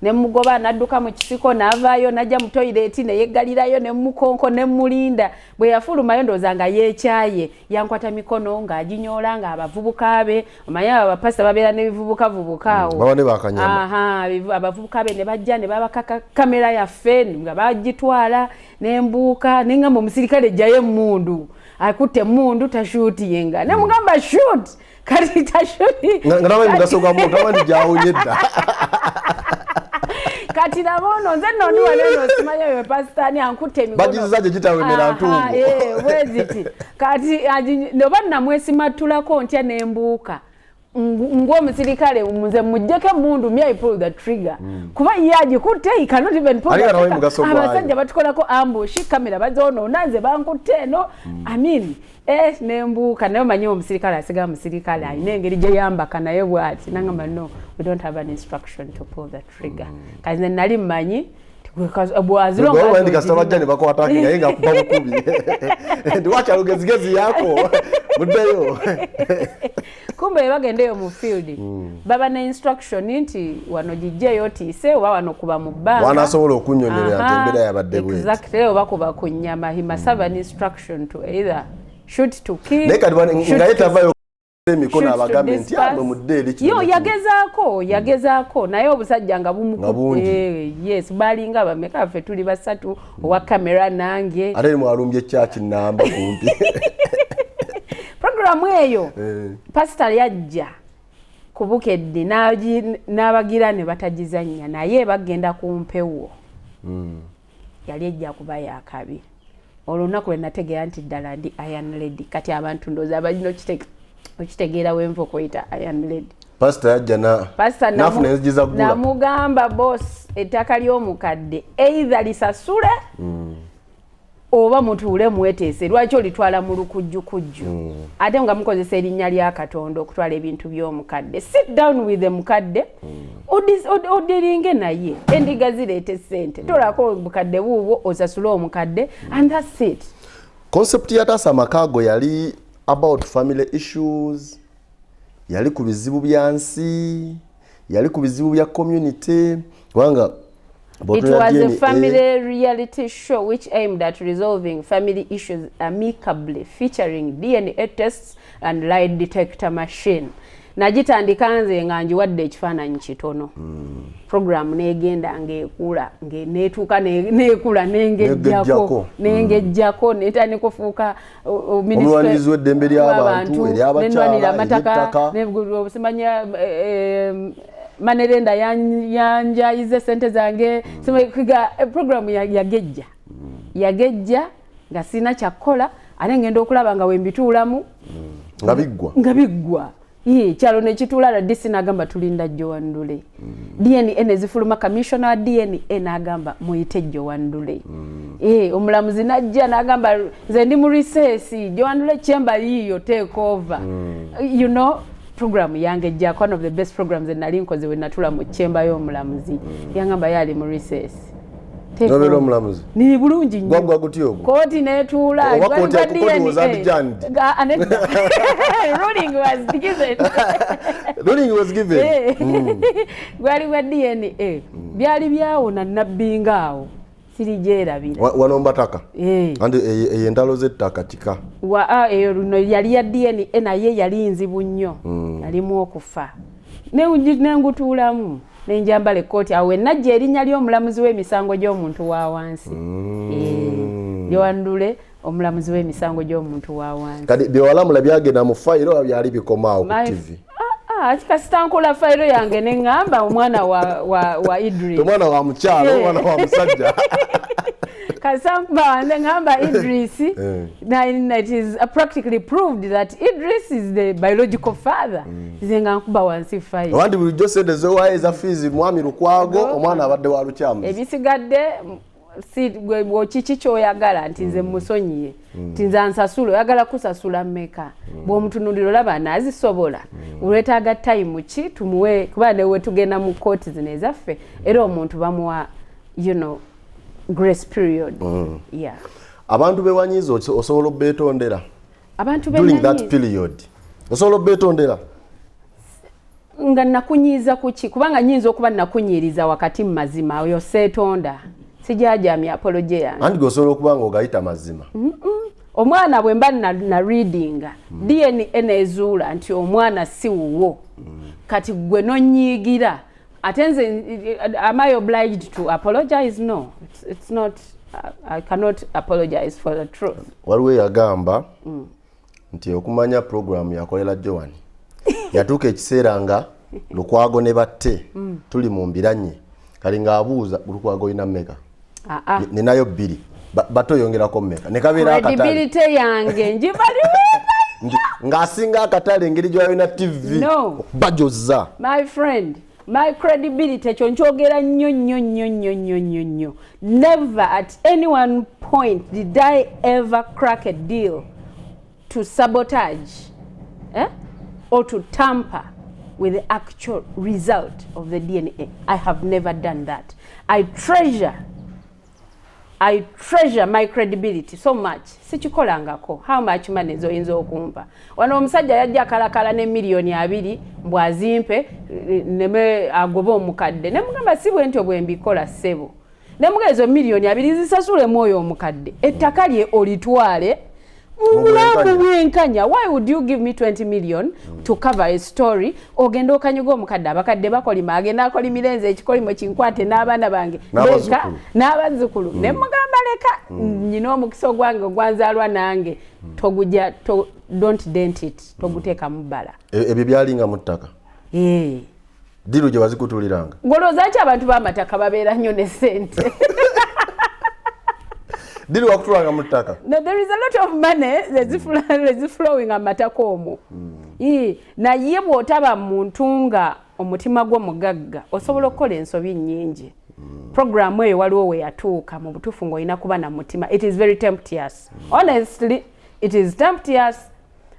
Ne mugoba, nadduka mu kisiko, n'avaayo, najja mu toilet, ne yeggalirayo, ne mukonko, ne mulinda. Bwe yafulumayo, ndowooza nga yeekyaye, yankwata mikono ng'aginyoola ng'abavubuka be. Omanyi abo abapasita babeera n'ebivubukavubuka awo. Baba ne bakanyama. Aha, abavubuka be ne bajja ne babakaka kamera yaffe nga bagitwala. Nembuuka, neŋŋamba omusirikale, "Jjayo emmundu." Akutte emmundu, tashuutinga. Ne mugamba, "Shoot." Kati tashuuti. Nga nabayi mugaso gwa muntu aba nti gyawonye dda. Kati laba ono, nze nno ndi wano eno, simanya yo pasitaani ankutte emikono. Bagiziza gye gitawemera. Aha, ntungo. Eh, bweziti. Kati oba namwesimattulako ntya, nembuuka ng'omusirikale, nze muggyeko emmundu, me I pull the trigger, kuba ye agikutte, he cannot even pull Ate the nga nawe trigger. mugaso gwayo. Abasajja batukolako ambush, kamera bazoonoona, nze bankutte eno. I mean, eh, nembuuka, naye omanyi omusirikale asiga musirikale alina engeri gye yambaka naye bw'ati, nangamba, "No, we don't have an instruction to pull the trigger." Kati nze nali mmanyi ti Bwaziro kasita bajja ne bakwata naye nga kuba bukubi nti wacha lugezigezi yako muddeyo. Kumbe bagendeyo mu field, baba ne instruction nti wano gijjeyo tiise oba wano kuba mu bbanga, wanasobola okunnyonnyolera nti embeera yabadde bweti. Exactly, oba kuba ku nnyama. He must have an instruction to either shoot to kill. Naye kati nga ye tavayo emikono abagambe nti amwe mudde eri kino. Yo yagezaako naye obusajja nga bumukutte. Yes, balinga bameka, ffe tuli basatu, owa kamera nange. Ate mwalumbye kyaki namba kumpi. Programu eyo pastor yajja ku Bukedde n'abagira ne batagizannya, naye bagenda ku mpewo. Yali ejja kuba yakabi. Olunaku lwe nategeera nti ddala ndi Iron Lady. Kati abantu ndowooza balina okitegeera wenva okweyita Iron Lady. Pastor yajja nafuna enzigi za ggula. Namugamba, boss, ettaka ly'omukadde either lisasule oba mutuule mweteese. Lwaki olitwala mu lukujjukujju ate nga mukozesa erinnya lya Katonda okutwala ebintu by'omukadde? Sit down with the mukadde, odiringe naye, endiga zireeta essente, tolako obukadde buubwo, osasule omukadde and that's it. Concept ya Taasa Amakaago yali about family issues, yali ku bizibu bya nsi, yali ku bizibu bya community, kubanga It was a family reality show which aimed at resolving family issues amicably, featuring DNA tests and lie detector machine. Nagitandika nze nga njiwadde ekifaananyi kitono. Program negenda ng'ekula, neetuuka neekula, nengejjako, nengejjako, netandika ofuuka omulwanirizi w'eddembe ly'abantu, ery'abakyala, amataka, simanya manerenda yanjayize sente zange. Programu yagejja, yagejja nga sina kyakkola, ate ngenda okulaba nga wembituulamu nga biggwa, nga biggwa. Kyalo nekituula, RDC n'agamba tulinda Joan Lule. DNA nezifuluma, commissioner wa DNA n'agamba muyite Joan Lule. Omulamuzi najja n'agamba nze ndi mu recess, Joan Lule chamber yiiyo, take over. Program yange ejjako, one of the best programs enali nkoze, we natula mu chamber y'omulamuzi, yangamba ye ali mu recess. Nobeera omulamuzi. Ni bulungi nnyo. Gwagwa gutya ogwo? Kooti netuula. Oba kooti was adjourned. Ruling was given. Ruling was given. Gwali gwa DNA, byali byawona nabbinga awo, sirigyerabira. Wano mbataka andi eyo entalo z'ettaka kika. Eyo luno yali ya DNA, naye yali nzibu nnyo, yalimu okufa. Nengutuulamu nenjambala ekkooti awo wenajja erinnya ly'omulamuzi w'emisango gy'omuntu wa wansi, Joan Lule, omulamuzi w'emisango gy'omuntu wa wansi. Kati byewalamula byagenda mu fayiro oba byali bikomaawo ku TV? Kasita nkola fayiro yange neŋŋamba omwana wa Idris. Omwana wa mukyalo, omwana wa musajja. Kasita nkuba neŋŋamba Idris, it is practically proved that Idris is the biological father. Nze nga nkuba wansi fayiro. Abandi bulijjo sente zowaayo eza fees mwami Lukwago, omwana abadde wa lukyamuzi. Ebisigadde si kiki kyoyagala nti nze musonyiye, nti nze ansasula, oyagala kusasula mmeka? Bw'omutunuulira olaba naazisobola, olwetaaga time ki tumuwe? Kuba newe tugenda mu kooti zino ezaffe, era omuntu bamuwa grace period, yeah. Abantu bewanyiza osobola obeetondera? Abantu during that period osobola obeetondera? Nga nakunyiiza kuki? Kubanga nyinza okuba nakunyiiriza wakati mu mazima, oyo seetonda, sijajamya apology yange. Anti osobola okuba nga ogayita mazima. Omwana bwe mba na readinga DNA nezuula nti omwana si wuwo, kati gwe nonyiigira ate nze, am I obliged to apologize? No, it's not, I cannot apologize for the truth. Waliwo eyagamba nti okumanya program yakolera Joan, yatuuka ekiseera nga Lukwago ne batte tuli mu mbiranye, kali ng'abuuza Lukwago, olina mmeka? Ninayo bbiri, batoyongerako mmeka? Ne kabeera akatale. Credibility yange njibali. Ng'asinga akatale engeri gy'alina TV No. bajoza. My friend, my credibility, ekyo nkyogera nnyo nnyo nnyo nnyo nnyo nnyo nnyo. Never at any one point did I ever crack a deal to sabotage, eh, or to tamper with the actual result of the DNA. I have never done that. I treasure I treasure my credibility so much. Sikikolangako. How much money zoyinza okumpa? Wano omusajja yajja akalakala ne 20 millioni mbw azimpe neme agobe omukadde. Ne mugamba, si bwe ntyo bwe mbikola, ssebo. Ne mugamba, ezo 20 millioni zisasulemu oyo omukadde. Ettaka lye olitwale mu bulamu bwenkanya. Why would you give me 20 million to cover a story, ogenda okanyuga omukadde? Abakadde bakolima, agenda akolimira enze, ekikolimo kinkwate n'abaana bange N'abazzukulu. N'abazzukulu. Ne mugamba, leka, nyina omukisa ogwange ogwanzaalwa nange, toguja to, don't dent it, toguteekamu bbala. Ebyo byalinga mu ttaka? Eh. Deal gye wazikutuliranga? Ngolowooza ki abantu b'amataka babeera nnyo ne ssente? Deal wakutulanga mu ttaka? No, there is a lot of money eziflowing amataka omwo. Naye bw'otaba muntu nga omutima gwo mugagga, osobola okukola ensobi nnyingi. Programu eyo waliwo we yatuuka mu butuufu ng'olina kuba na mutima. It is very temptious, honestly, it is temptious.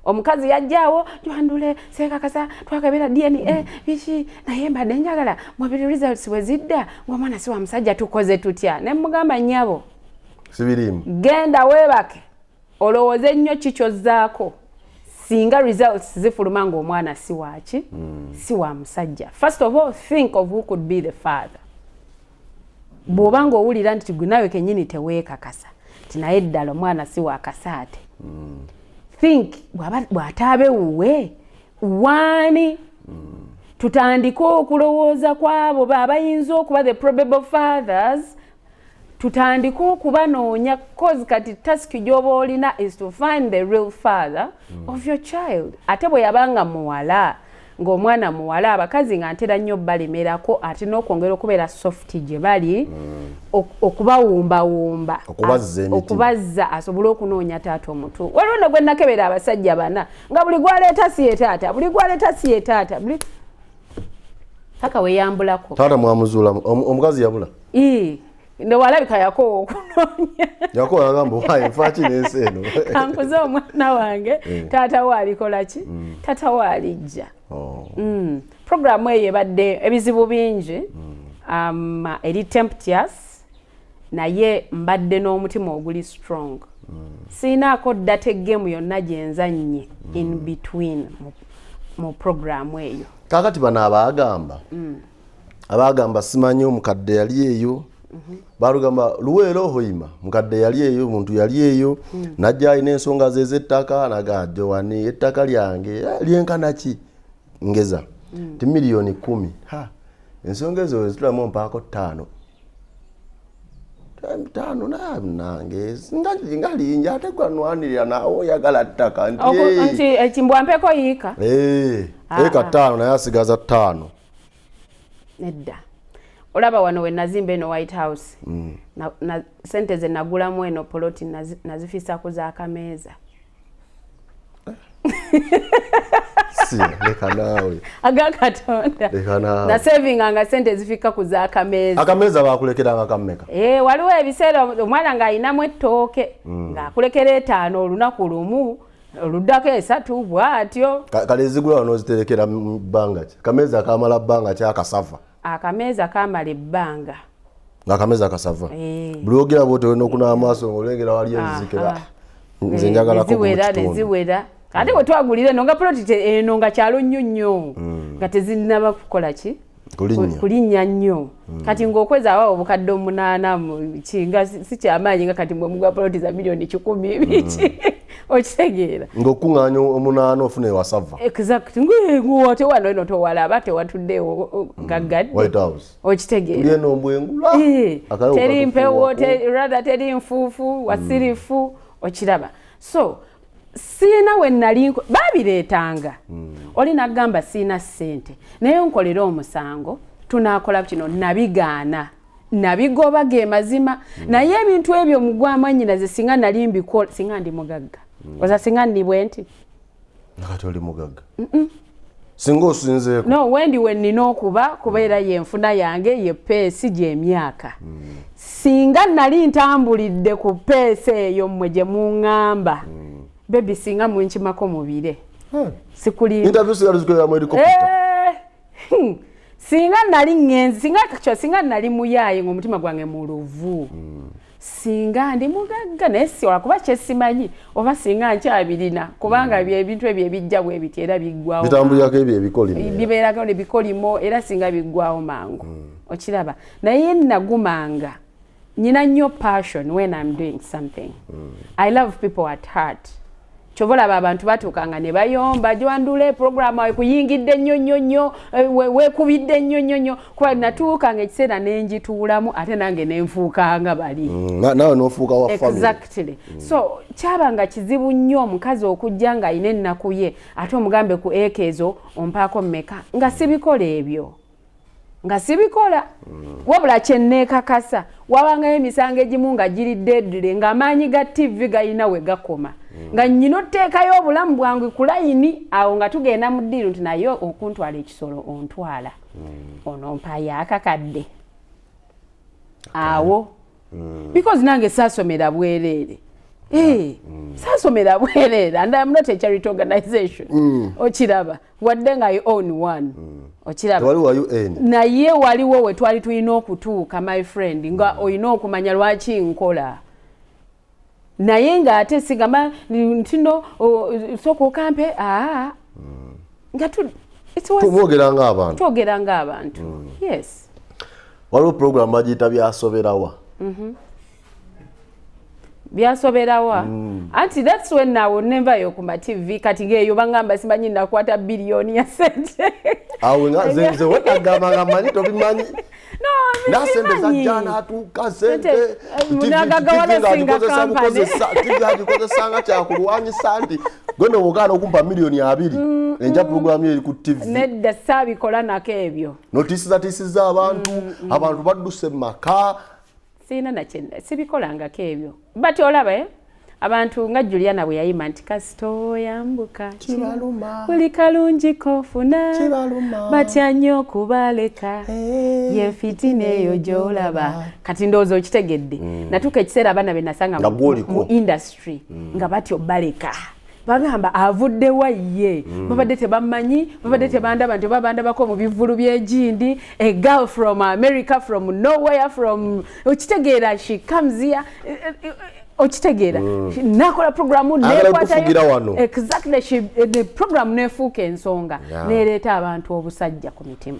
Omukazi yajjaawo, jwandule sekakasa, twakebera DNA biki, naye mbadde njagala mubiri results bwe zidda ng'omwana si wa musajja, tukoze tutya? Ne mugamba, nnyabo, Sibiriimu. Genda weebake, olowooze ennyo kikyozzaako singa results zifuluma ng'omwana si waaki, si wa musajja. First of all, think of who could be the father. Bw'oba ng'owulira nti gwe nawe kennyini teweekakasa ti naye ddala omwana si wa kasaate, think bw'ataabe wuwe waani? Tutandike okulowooza ku abo abayinza okuba the probable fathers, tutandike okubanoonya, cause kati task gy'oba olina is to find the real father of your child. Ate bwe yabanga muwala, ng'omwana muwala, abakazi nga ntera nnyo balemerako, ate n'okwongera okubeera soft gye bali, okubawumbawumba. Okubazza emitima. Okubazza asobole okunoonya taata omutu. Waliwo ne gwe nakebera abasajja bana nga buli gwaleeta si ye taata, buli gwaleeta si ye taata, buli paka weyambulako. Taata mwamuzuula, omukazi yabula? Ii, ndowalabika yakoowa okunoonya. Yakola agamba, waayi nfaaki n'ensi eno? Kankuze omwana wange, taata we alikola ki? Taata we alijja. Oh. Programu eyo ebadde ebizibu bingi, eri temptious, naye mbadde n'omutima oguli strong. Siinaako data game yonna gye nzannye in between mu programu eyo. Kaakati bano abaagamba simanyi omukadde yali eyo, balugamba Luweero Hoima, mukadde yali eyo, omuntu yali eyo, najja alina ensonga ze ez'ettaka, naga Joani, ettaka lyange lyenkana ki? Ngeza ti 10 millioni. Ha, ensonga ezo wezitulamu mpaako ttaano ttaano nange nga lingi, ate gwanwanirira naawe oyagala ttaka nti Nti ekimbwampeko yiika. Eh, eka Ah. 5 naye asigaza 5. Nedda, olaba wano we nazimba eno White House, sente ze nagulamu eno poloti nazifisa ku z'akameeza. Si leka naawe. Aga Katonda. Leka naawe. Nasavinganga sente ezifika ku z'akameeza. Akameeza bakulekeranga kammeka? Eh, waliwo ebiseera omwana ng'ayinamu ettooke, ng'akulekera 5 olunaku lumu, oluddako 3, bw'atyo. Kale ezigula wano oziterekera mu bbanga ki? Kameeza akamala bbanga ki akasava? Akameeza kamala ebbanga. Ng'akameeza akasava? Eh. Buli ogira bwoti olina okunaaba amaaso ng'olengera wali enzikira. Aha. Nze njagalako mu Neziwera. kitundu. Neziwera. Ate bwe twagulira eno nga poloti eno nga kyalo nnyo nnyo, nga tezinnaba kukola ki? Kulinnya. Kulinnya nnyo. Kati ng'okwezi abawo 800,000 mu ki, nga si kyamaanyi nga kati mwe mugwa poloti za 100 millioni biki, okitegeera? Ng'okuŋŋaanya 8 ofuna ewasava. Exact, ate wano eno towalaba tewatuddeewo gaggadde. White House. Okitegeera? Tuli eno mbwengula. Eh, Akayo teri mpewo. katufuuwako. Rather teri nfuufu, wasirifu, okiraba? So siina we nali babireetanga, oli nagamba siina ssente naye nkolere omusango, tunaakola kino, nabigaana, nabigoba, ge mazima. Naye ebintu ebyo mugwamanyinaze, singa nali mbikola, singa ndi mugagga, oza singa ndi bwe nti. Kati oli mugagga singa osinzeeko? No, wendi we nnina okuba, kubeera yenfuna yange ye pace gy'emyaka. Singa nali ntambulidde ku pace eyo mmwe gye muŋŋamba, baby, singa munkimako mubire, sikulimba. Interview sigala zikolera mu helicopter. Eh, singa nali ŋŋenzi, singa kyo, singa nali muyaaye ng'omutima gwange muluvu. Singa ndi mugagga, naye si lwakuba kyesimanyi oba singa nkyabirina, kubanga ebintu ebyo ebijja bwe biti era biggwawo. Bitambulirako ebyo ebikolimo. Bibeerako nebikolimo, era singa biggwawo mangu, okiraba? Naye nagumanga. Nyina nnyo passion when I'm doing something. I love people at heart. Kyova olaba abantu batuukanga ne bayomba, "Joan Lule, program kuyingidde nnyo nnyo nnyo, weekubidde nnyo nnyo nnyo," kuba natuukanga ekiseera nenjituulamu, ate nange nenfuukanga bali. Naawe n'ofuuka wa family. Exactly. So kyabanga kizibu nnyo omukazi okujja ng'alina ennaku ye, ate omugambe ku eka ezo ompaako mmeka, nga sibikola ebyo, nga sibikola. Wabula kyenneekakasa, wabangayo emisango egimu nga giri deadly, ng'amaanyi ga TV galina we gakoma, nga nnyina oteekayo obulamu bwange ku layini awo nga tugenda mu ddiiru nti naye okuntwala ekisolo ontwala, ono mpayo akakadde awo, because nange saasomera bwereere. Saasomera bwereere and I am not a charity organization, okiraba? Wadde nga I own one, okiraba? Tewali wa UN. Naye waliwo we twali tulina okutuuka, my friend, nga olina okumanya lwaki nkola, naye ng'ate sigamba nti no sooka okampe, aa, nga Tumwogera ng'abantu. Twogera ng'abantu, yes. Waliwo program bagiyita Byasoberawa. Byasoberawa, anti that's when nawo nenvayo ku ma TV. Kati ngeeyo bangamba simanyi nakwata biliyoni ya sente. Awo nga nze wetagamba nga mmanyi tobimanyi. No. Na sente Bimanyi. zajja n'atuuka sente. Sente, n'agagawala singa company. TV agikozesa nga kyakulwanyisa nti gwe nobugaana okumpa 20 miliyoni, enja program yo eri ku TV. Nedda, saabikola nako ebyo. Notiisizatiisiza abantu, abantu badduse mu maka. Siina nakye, sibikolangako ebyo. But olaba, eh? Abantu nga Juliana bwe yayima nti kasita oyambuka Kibaluma. Buli kalungi kofuna Kibaluma. batya nnyo okubaleka, ye fitina eyo gy'olaba. Kati ndowooza okitegedde. Natuuka ekiseera abaana be nasanga Nga gw'oliko. mu industry nga batyo baleka, bagamba avuddewa ye, babadde tebamanyi, babadde tebandaba nti oba bandabako mu bivvulu by'egindi, a girl from America, from nowhere, from, okitegeera? She comes here, okitegeera, nakola programu. Ayagala kutufugira wano. Exactly. The program nefuuka ensonga, nereeta abantu obusajja ku mitima.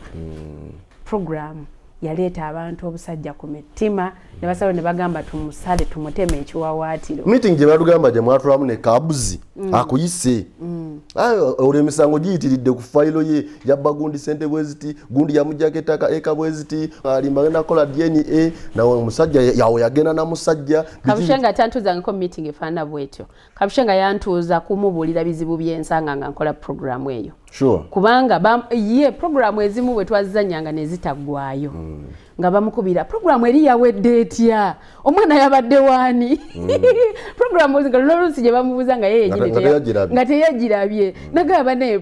Program yaleeta abantu obusajja ku mitima, ne basaba ne bagamba tumusale, tumuteme ekiwawaatiro. Meeting gye batugamba gye mwatulamu ne Kabuzi akuyise. Olwo emisango giyitiridde ku fayiro ye, yabba gundi sente bweziti, gundi yamugjako ettaka eka bweziti, alimba agenda kukola DNA nawe omusajja yawe yagenda na musajja. Kabushenga tantuuzangako meeting efaanana bwetyo. Kabushenga yantuuza kumubuulira bizibu byensanga nga nkola programu eyo. Kubanga ye programu ezimu bwe twazizanyanga ne zitaggwayo, nga bamukubira, "Programu eri yawedde etya? Omwana yabadde waani?" Programu nga lwoluusi gye bamubuuza nga ye yenyini Nga teyagirabye. Nga teyagirabye. Nagamba naye,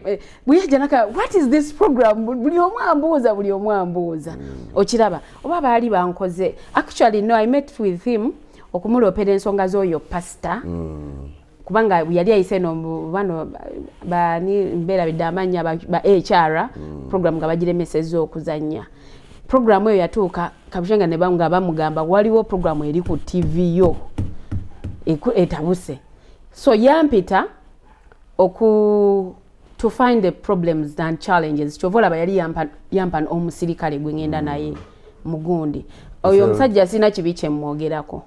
bwe yajja naka, "What is this program? Buli omu ambuuza, buli omu ambuuza." Okiraba oba baali bankoze? Actually no, I met with him okumuloopera ensonga z'oyo pasita, kubanga yali ayise no bano bani mbeerabidde amannya, ba HR, program nga bagiremesezza okuzannya. Program eyo yatuuka Kabushenga ne nga bamugamba waliwo program eri ku TV yo etabuse. So yampita oku to find the problems and challenges. Kyova olaba yali yampa omusirikale gwe ngenda naye mugundi oyo. Omusajja sina kibi kyemwogerako.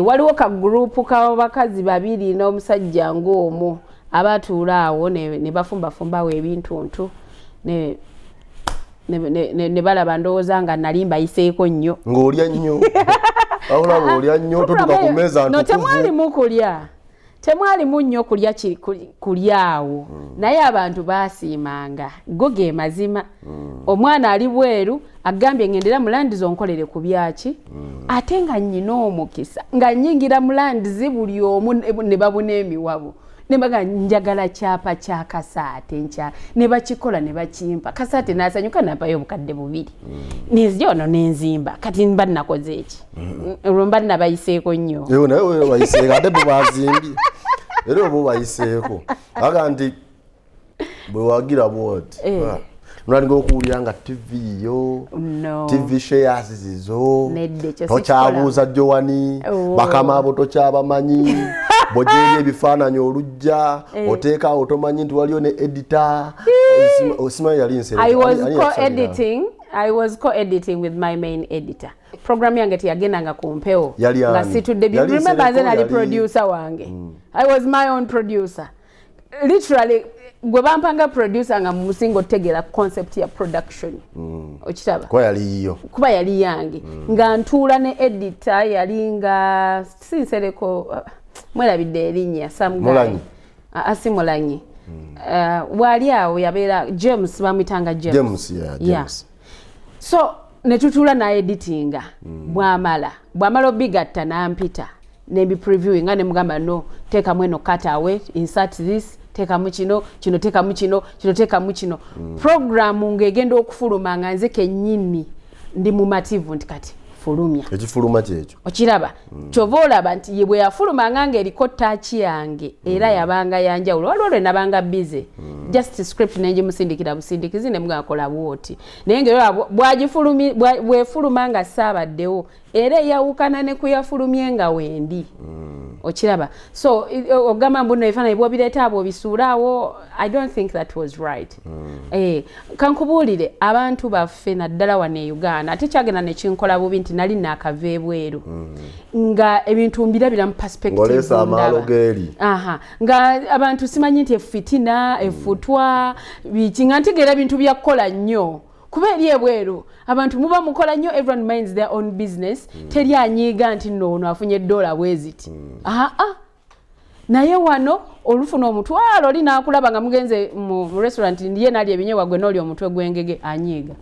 Waliwo ka group k'abakazi babiri n'omusajja ng'omu abatuula awo ne bafumbafumbawo ebintuntu ne balaba ndowooza nga nali mbayiseeko nnyo. Ng'olya nnyo, olaba olya nnyo, totuka ku mmeeza. No. Ntukuvu. Temwalimu kulya, temwalimu nnyo kulya kulya awo, naye abantu baasiimanga. Go ge mazima. Omwana ali bweru agambye ngendera mu Lands onkolere ku byaki, ate nga nnyina omukisa nga nnyingira mu Lands, buli omu ne babuna emiwabo ne baga njagala kyapa kya Kasaate nkya, ne bakikola ne bakimpa. Kasaate n'asanyuka nampayo 2000, nenzija wano nenzimba. Kati mba nakoze eki? Olwo mba nabayiseeko nnyo. Ewe naye we wayiseeko, ate bo bazimbye era oba obayiseeko aga nti bwe wagira bwoti. Nolwalinga okuwulira nga TV yo, No. TV shares zizo, Nedda, ekyo tokyabuuza Joani, Oh. bakama abo tokyabamanyi, bw'ogyeri ebifaananyi olujja, Eh. oteekaawo tomanyi nti waliyo ne editor. Simanyi yali Nsereko. I was Ani yakusalira? co-editing. I was co-editing with my main editor. Program yange teyagendanga ku mpewo Yali nga ani? situdde. Yali Remember, nze Nsereko, nali yali- producer wange. I was my own producer. Literally, gwe bampanga producer nga musinga otegeera concept ya production. Okiraba? Kuba yali yiyo. Kuba yali yange. Nga ntuula ne editor, yali nga si Nsereko, mwerabidde erinnya, some guy. Mulanyi. Ah, si Mulanyi. Waali awo yabeera James, bamuyitanga James. James, yeah, James. So ne tutuula naeditinga. Bwamala obigatta nampita nembi previewing nga nemugamba, "No, teekamu eno, cut away, insert this, teekamu kino, kino teekamu kino, kino teekamu kino." Programu ng'egenda okufuluma nga nze kennyini ndi mumativu nti kati fulumya. Ekifuluma kyekyo. Okiraba? Kyova olaba nti ye bwe yafulumanga ng'eriko touch yange, era yabanga yanjawulo. Waliwo lwe nabanga busy, just script nengimusindikira busindikizi nemugamba, "Kola bwoti," naye ngaera bwefuluma nga saabaddewo, era eyawukana ne kuyafulumye nga wendi. Okiraba? So ogamba mbu no ebifaananyi bwobireeta abo obisuulaawo, I don't think that was right. Kankubuulire, abantu baffe naddala wano e Uganda, ate kyagenda nekinkola bubi nti nali naakava ebweru nga ebintu mbirabira mu perspective. Ng'oleese amaalo Ndaba. geeri. Aha, nga abantu simanyi nti efitina efutwa biki, nga ntegeera bintu byakukola nnyo, kuba eri ebweru abantu muba mukola nnyo, everyone minds their own business. Teri anyiiga nti nno ono afunye edola bwe ziti. Aa, naye wano olufuna omutwalo, oli n'akulaba nga mugenze mu restaurant, ye nalya ebinyeebwa, gwe n'oli omutwe gw'engege, anyiiga.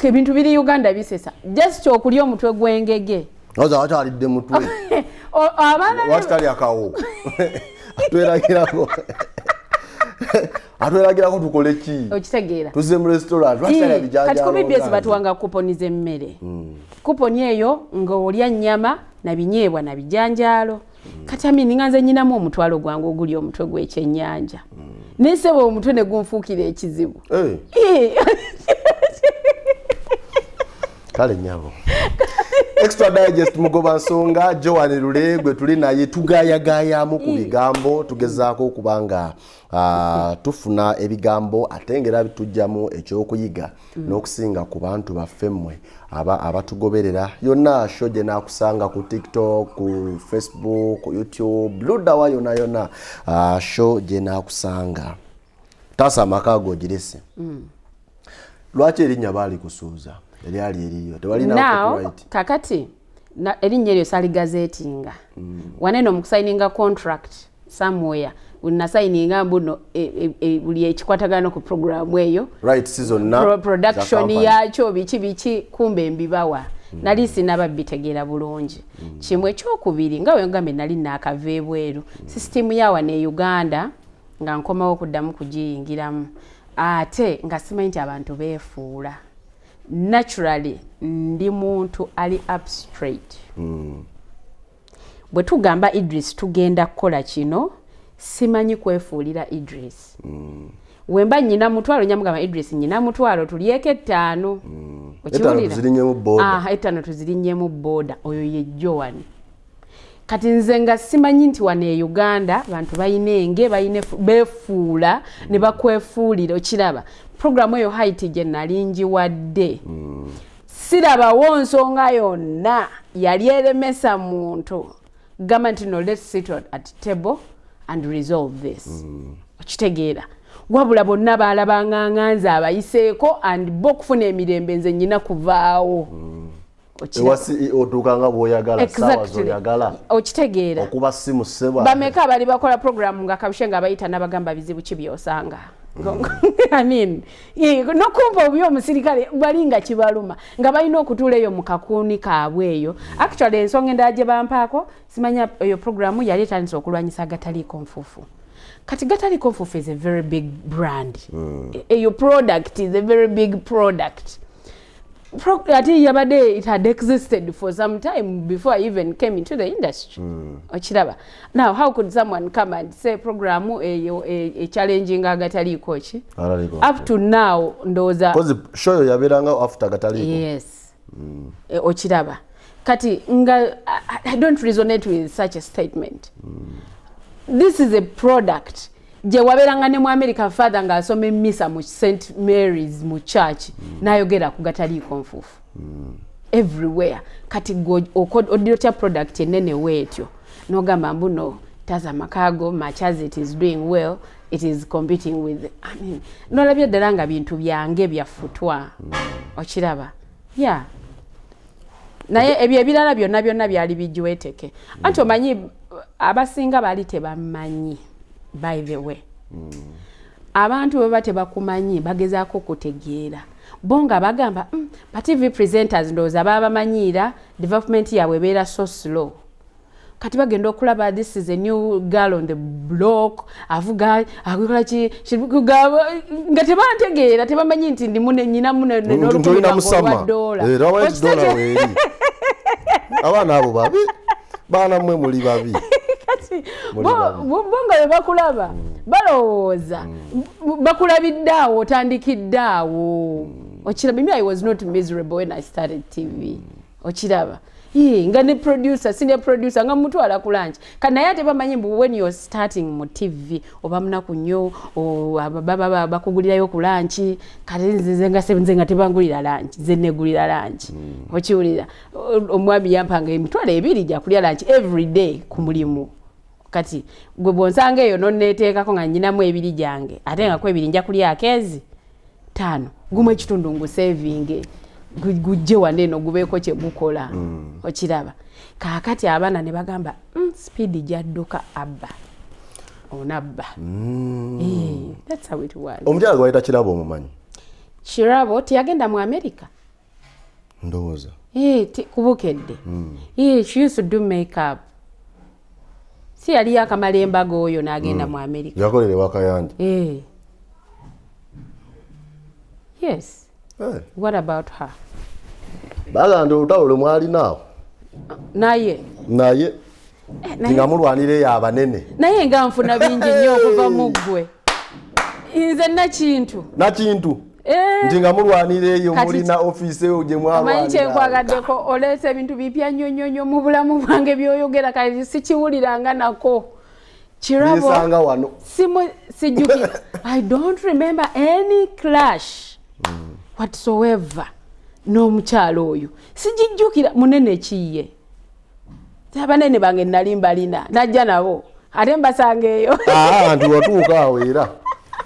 Ebintu biri Uganda bisesa, just okulya omutwe gw'engege. Oza wakyalidde mutwe. Abaana Lwaki talya kawo? Atweragirako tukole ki? Okitegeera? Tuzze mu restaurant, lwaki talya Kati ku bijanjaalo? BBS batuwanga kuponi z'emmere. Kuponi eyo ng'olya nnyama na binyeebwa na bijanjaalo. Kati amini nga nze nyinamu omutwalo gwange oguli omutwe gw'ekyennyanja, naye sebo omutwe ne gunfuukira ekizibu. Kale nyabo, Extra Digest, mugoba nsonga Joan Lule gwe tuli naye, tugayagayamu ku bigambo, tugezaako okuba nga tufuna ebigambo ate ngera bitujjamu ekyokuyiga n'okusinga ku bantu baffe mmwe abatugoberera yonna. Show gye naakusanga ku TikTok, ku Facebook, ku YouTube, luddawa yonna yonna, show gye naakusanga. Taasa amaka ago ogirese. Lwaki erinnya baali kusuuza eryali eriyo tewalina Now copyright? Kakati erinnya eryo saligazetinga waneno mu kusayininga contract somewhere nasayininga mbuno buli ekikwatagana ku programu eyo, rights zonna production za company. Yakyo biki biki, kumbe mbibawa. Nali sinaba bitegeera bulungi. Kimu ekyokubiri, nga wengambye, nali naakava ebweru, sisitimu yawa ne Uganda nga nkomawo okuddamu kugiyingiramu, ate nga simanyi nti abantu beefuula. Naturally ndi muntu ali up straight. Bwe tugamba Idris tugenda kukola kino, simanyi kwefuulira Idris. Wemba nyina mutwalo, nyamugamba, "Idris, nyina mutwalo, tulyeko 5." 5 tuzirinnyemu boda. Ah, 5 tuzirinnyemu boda. Oyo ye Joan. Kati nze nga simanyi nti wano e Uganda bantu balina enge, balina beefuula ne bakwefuulira. Okiraba, programu eyo height gye nali ngiwadde, sirabawo nsonga yonna yali eremesa muntu gamba nti, "No, let's sit at table and resolve this." Okitegeera? Wabula bonna baalabanga nga nze abayiseeko and bo okufuna emirembe nze nyina kuvaawo. Okiraba? Ewa CEO otuuka nga bw'oyagala, saawa zoyagala. Okitegeera? Okuba simu ssebwa. Bameka abali bakola programu nga kabushe nga bayita nabagamba, "Bizibu ki byosanga?" I mean, nokumva obubi omusirikale bali nga kibaluma nga balina okutuula eyo mu kakuuni kaabwe eyo. Actually, ensonga endala gye bampaako, simanya eyo programu yali etandise okulwanyisa agataliiko nfuufu. Kati gataliiko nfuufu is a very big brand. Eyo product is a very big product. Ate yabadde, it had existed for some time before I even came into the industry. Okiraba? Now how could someone come and say program eyo echallenging agataliiko ki? Agataliiko. Up to now ndowooza 'Cause show yo yabeeranga after agataliiko. Yes. Okiraba, kati nga I don't resonate with such a statement. This is a product gye wabeeranga ne mu America, father ng'asoma emisa mu St Mary's mu church n'ayogera ku gataliiko nfuufu everywhere. Kati gwe oddira otya product enene weetyo n'ogamba mbu no taza amakaago, much as it is doing well, it is competing with, I mean, nolabye ddala nga bintu byange byafutwa. Okiraba? Yeah, naye ebyo ebirala byonna byonna byali bijweteke. Anti omanyi abasinga baali tebamanyi. By the way, abantu bwe baba tebakumanyi bagezaako okutegeera bo nga bagamba, ba TV presenters ndowooza baba bamanyiira development yaabwe ebeera so slow." Kati bagenda okulaba, this is a new girl on the block, avuga, akola ki, nga tebantegeera, tebamanyi nti ndi mune nyina mune. Nti olina musama. Eh, tebamanyi nti dola weeri. Abaana abo babi, baana mmwe muli babi. Muli bo babi. Bo nga bwe bakulaba balowooza bakulabidde awo, otandikidde awo. Okiraba? Me, I was not miserable when I started TV. Okiraba? Yee, nga ne producer, senior producer nga mutwala ku lunch. Kati naye ate bamanyi mbu when you're starting mu TV oba munaku nnyo, baba bakugulirayo ku lunch. Kati nze nga nze nga tebangulira lunch, nze negulira lunch. Okiwulira? Omwami yampanga 20,000 gyakulya lunch every day ku mulimu. Kati gwe bwonsanga eyo nonneeteekako nga nyinamu 2 gyange, ate nga ku 2 nja kulya akeezi 5, gumu ekitundu ngusevinge, gujje wano eno gubeeko kye gukola. Okiraba? Kaakati abaana ne bagamba, speed gyadduka, abba onabba." Eh, that's how it was. Omukyala gwe bayita Kirabo omumanyi? Kirabo teyagenda mu America? Ndowooza. Eh, kubukedde. Eh, she used to do makeup. Si yali yakamala embaga oyo n'agenda mu America? Yakolera ewa Kayanja. Eh. Yes. Eh, what about her? Bagamba nti olutalo lwe mwalinaawo Naye naye naye nga mulwanira eyo abanene. Naye nga nfuna bingi nnyo okuva mu ggwe, nze nakintu. Nakintu. Eh. Nti nga mulwanira eyo mulina ofiisi eyo gye Omanyi mwalwanira. Kyenkwagaddeko, oleeta ebintu bipya nnyo nnyo nnyo mu bulamu bwange byoyogera. Kati sikiwuliranga nako. Kirabo Bisanga wano. Simu sijjukira. I don't remember any clash whatsoever n'omukyalo oyo. Sijijjukira. Munene kiye, abanene bange nali mbalina, najja nabo ate mbasanga eyo. Ah, nti watuuka awo era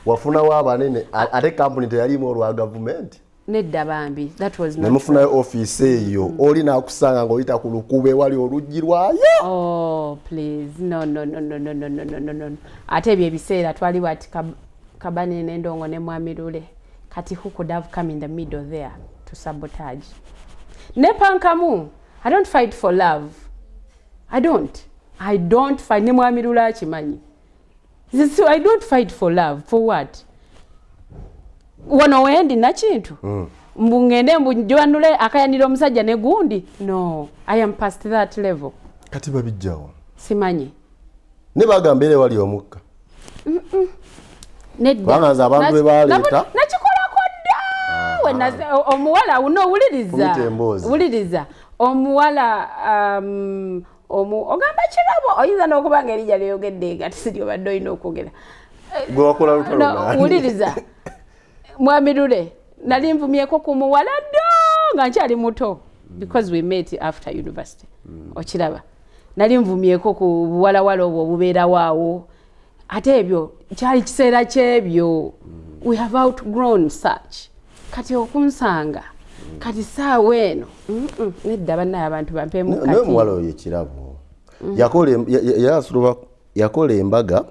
wafunawo abanene, ate kampuni teyalimu olwa gavumenti. Nedda bambi, that was not. Nemufunayo ofiisi eyo, oli nakusanga ng'oyita ku lukube wali oluggi lwayo. Oh please, no, no, no, no, no, no, no, no, no, no. Ate ebyo ebiseera twali bwati Kabane n'endongo ne Mwami Lule. Kati who could have come in the middle there to sabotage? Nepankamu. I don't fight for love. I don't fight. Ne Mwami Lule akimanyi. So I don't fight for love. For what? Wano wendi nakintu mbu ngende mbu njwanule akayanira omusajja ne gundi. No, I am past that level. Kati babijjawo? Simanyi. Ne bagamba era wali omukka. Nedda. Kubanga nze abantu be baleeta- Nakikolako dda. Omuwala no, wuliriza. Fumita emboozi. Wuliriza, omuwala ogamba Kirabo, oyinza n'okuba nga erinnya lyeyogedde nga tisiri obadde olina okwogera. Gwe wakola lutalo No, nani? Wuliriza, Mwami Lule, nali nvumyeko ku muwala ddo nga nkyali muto, because we met after university. Okiraba? Nali nvumyeko ku buwalawala obwo obubeerawo awo. Ate ebyo kyali kiseera kyebyo. We have outgrown such. Kati okunsanga kati saawa eno, nedda bannaye, abantu bampeemu. Naye Kati omuwala oyo Ekirabo yakola yakola embaga,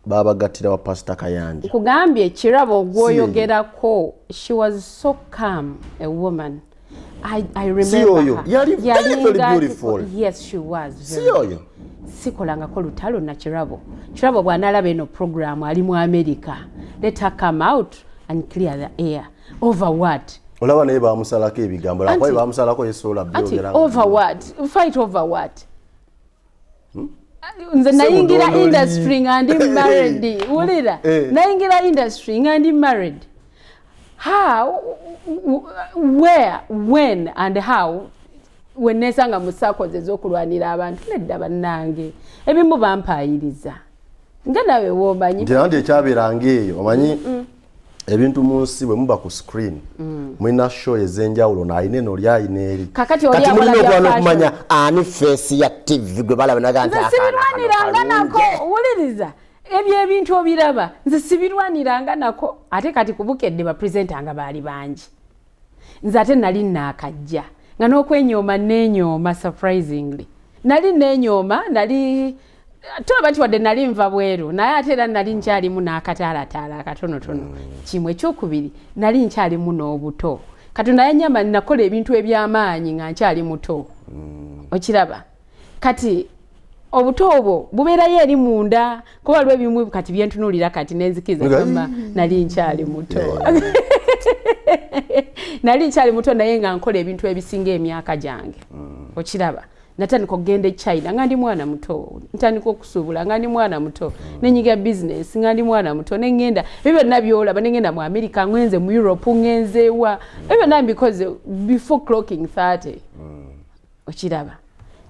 babagattira wa Pasita Kayanja. Nkugambye, Kirabo gwoyogerako, she was so calm a woman. I remember Si oyo, her. yali very, very beautiful. Yes, she was Si very. oyo? Sikolangako lutalo na Kirabo. Kirabo bw'anaalaba eno program, ali mu America, let her come out and clear the air. Over what? Olaba naye bamusalako ebigambo, lwakuba bamusalako yesobola byogera. Over what? Fight over what? Nze nayingira industry nga ndi married. Wulira, nayingira industry nga ndi married. How, where, when and how wenesanga mu circles ez'okulwanira abantu? Nedda bannange, ebimu bampayiriza nga nawe womanyi. Nti nandi ekyabeeranga eyo, omanyi ebintu mu nsi bwe muba ku screen, mulina show ez'enjawulo, naalina eno, oli ayina eri. Kakati oli Kati akola mulina bya okuba fashion. n'okumanya ani face ya TV gwe balaba naga nti Nze akaana kano sibirwaniranga nako. kalungi. Wuliriza, ebyo ebintu obiraba, nze sibirwaniranga nako. Ate kati kubukedde bapresenter nga baali bangi, nze ate nali naakajja nga n'okwenyooma neenyooma. Surprisingly nali neenyooma, nali tulaba nti wadde nali nva bweru, naye ate era nali nkyalimu n'akataalataala akatonotono. Kimu ekyokubiri, nali nkyalimu n'obuto. Katonda yanyamba, nakola ebintu eby'amaanyi nga nkyali muto. Okiraba kati obuto obwo bubeerayo eri munda, kuba waliwo ebimu kati byentunuulira kati nenzikiriza gamba nali nkyali muto, nali nkyali muto, naye nga nkola ebintu ebisinga emyaka gyange. Okiraba natandika okugenda e China nga ndi mwana muto, ntandika okusuubula nga ndi mwana muto, nenyiga bizinesi nga ndi mwana muto, neŋŋenda ebyo byonna byolaba, neŋŋenda mu America, ngenze mu Europe, ngenzeewa, ebyo byonna mbikoze before clocking 30. Okiraba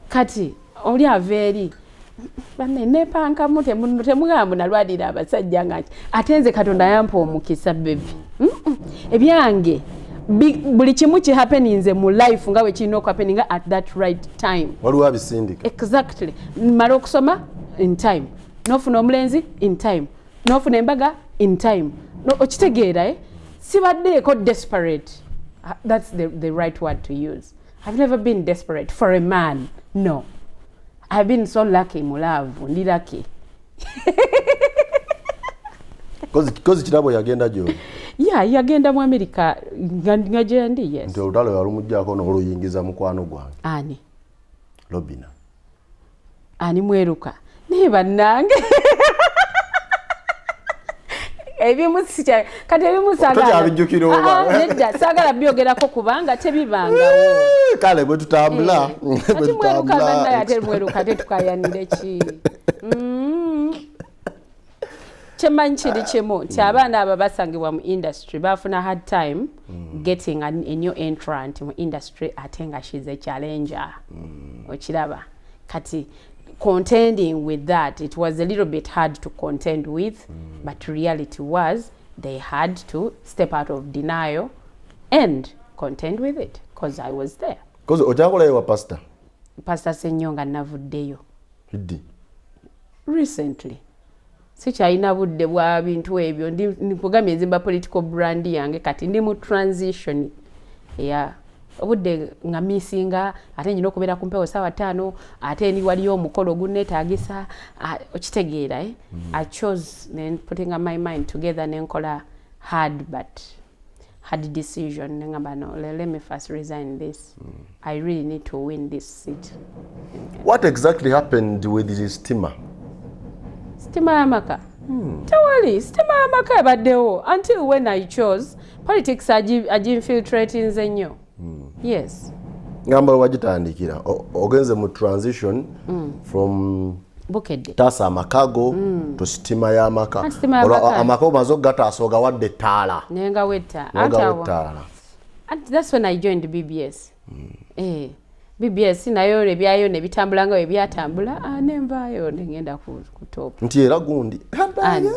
kati oli ava eri banne nepankamu, temugamba nalwanira abasajja nga nti ate nze Katonda yampa omukisa, baby. Ebyange buli kimu kihappeninze mu life nga bwe kirina okuhappeninga at that right time. Waliwo abisindika. Exactly. Mala okusoma in time, nofuna omulenzi in time, nofuna embaga in time. No, okitegeera, eh? Sibaddeeko desperate. That's the right word to use. I've never been desperate for a man, no. I've been so lucky mu love, ndi lucky. Kozi Kirabo yagenda gyoli? Yeah, yagenda mu America nga gyendi, yes. Nti olutalo yalumugyako n'oluyingiza mukwano gwange. Ani? Robina. Ani? Mweruka naye bannange ebimu sikya kati ebimu Tokyabijjukira oba? Ah, ah, nedda, saagala byogerako kubanga tebibangawo. Kale bwe tutambula bwe Ati mweruka bannaye, ate tutambula. mweruka, ate tukayanire ki? Kyemanyi kiri kimu nti abaana abo basangibwa mu industry bafuna hard time getting a new entrant mu industry, ate nga she's a challenger. Okiraba kati contending with that, it was a little bit hard to contend with, but reality was they had to step out of denial and contend with it because I was there. Kozi okyakolayo wa pastor? Pastor Senyonga navuddeyo. Ddi? Recently. Sikyalina budde bwa bintu ebyo. Nkugambye nzimba political brand yange, kati ndi mu transition ya obudde nga misinga, ate nyina okubeera ku mpewo saawa 5, ate ni waliyo omukolo ogunneetaagisa. Okitegeera, eh? I chose then putting my mind together nenkola hard but hard decision, nengamba no, let me first resign this. I really need to win this seat. What exactly happened with the steamer? Sitima y'amaka? Tewali sitima y'amaka ebaddewo until when I chose politics. Aginfiltratinze nnyo, yes. Ngamba wagitandikira ogenze mu transition from Bukedde. Taasa amakago to sitima y'amaka. Anti sitima y'amaka. Amaka omaze okugataasa, ogawadde ettaala. Nenga wetta. Nogawa ettaala. That's when I joined BBS. Eh, BBS nayo ebyayo ne bitambula nga bwe byatambula, ah, nenvaayo nengenda ku top. Nti era gundi Ani?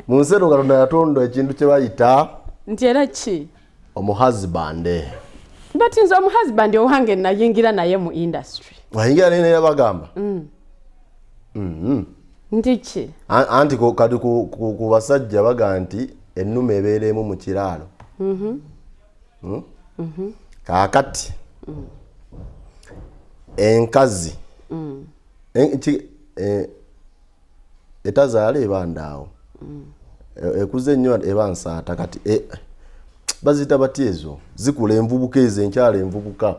Mu nsi eno Katonda yatonda ekintu kye bayita Nti era ki? Omuhusband. But nze omuhusband owange nayingira naye mu industry. Ayingira naye naye bagamba Nti ki? Anti kati ku basajja baga nti ennume ebeera emu mu kiraalo. Hmm? Kaakati enkazi etazaala eba ndaawo. Ekuze ennyo eba nsaata. Kati baziyita batya ezo zikula envubuka, ezo enkyala envubuka?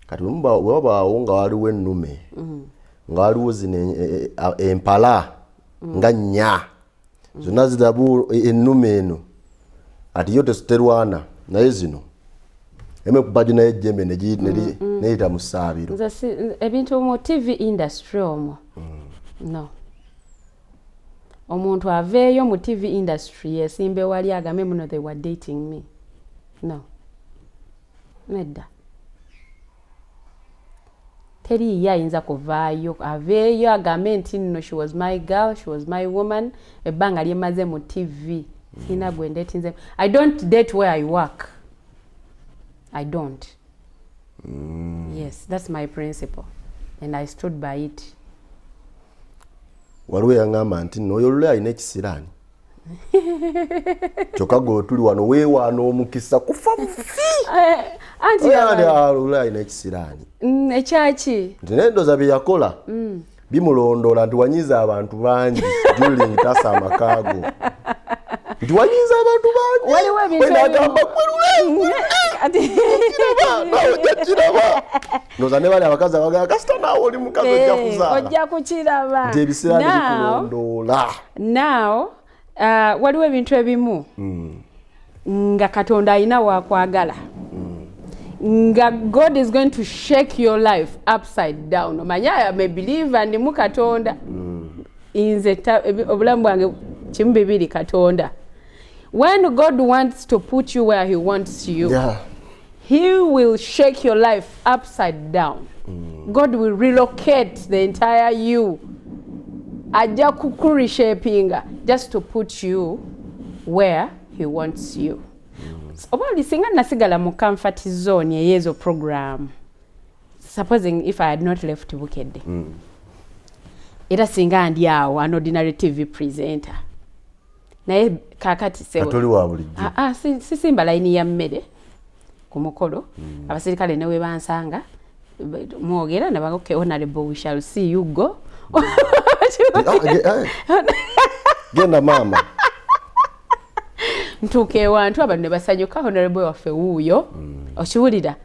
Kati bwe wabaawo nga waliwo ennume, nga waliwo zino empala nga nnya zonna zirabu ennume eno. Ati yo terwana naye zino eme kubaji naye ejjembe neyita mu ssaabiro. Nze ebintu mu TV industry omwo, no, omuntu aveeyo mu TV industry yesimbe wali agambe muno, "They were dating me." No, nedda, teriiyo ayinza kuvaayo aveeyo agambe nti nno, "She was my girl, she was my woman." Ebbanga lyemaze mu TV sirina gwe ndetinze. I don't date where I work. I don't. Yes, that's my principle and I stood by it. Waliwo eyaŋŋamba nti nno oyo Lule alina ekisiraani, kyokka gwe tuli wano weewaana omukisa kufa bufi. Anti Oyo nti, "Ah, Lule alina ekisiraani." Ekyaki? Nti naye ndooza bye yakola bimulondoola, nti wanyiza abantu bangi during Tasa Amakaago, nti wanyiza abantu bangi. Waliwo ebintu Wena agamba ebimu. gwe Lule kiraba, naawe ojja kiraba. Ndowooza ne bali abakazi abagala, kasita naawe oli mukazi ojja kuzaala. Ojja kukiraba. Nti ebisiraani Now- bikulondoola. Now waliwo ebintu ebimu nga Katonda alina wakwagala, nga God is going to shake your life upside down. Omanye I am a believer, ndimu Katonda. Nze obulamu bwange kimu bibiri, Katonda. When God wants to put you where he wants you, he will shake your life upside down. God will relocate the entire you. Ajja kukureshapinga just to put you where he wants you. Oba oli singa nasigala mu comfort zone eyezo program, supposing if I had not left Bukedde, era singa ndi awo an ordinary TV presenter. Naye kakati sebo, Katoli wa bulijjo. Ah, ah, sisimba layini ya mmere ku mukolo. Abasirikale ne we bansanga mwogera nabaga, "Okay, honorable, we shall see you go." Ah, genda maama. Ntuuka ewantu, abantu ne basanyuka, "Honorable waffe wuuyo." Okiwulira?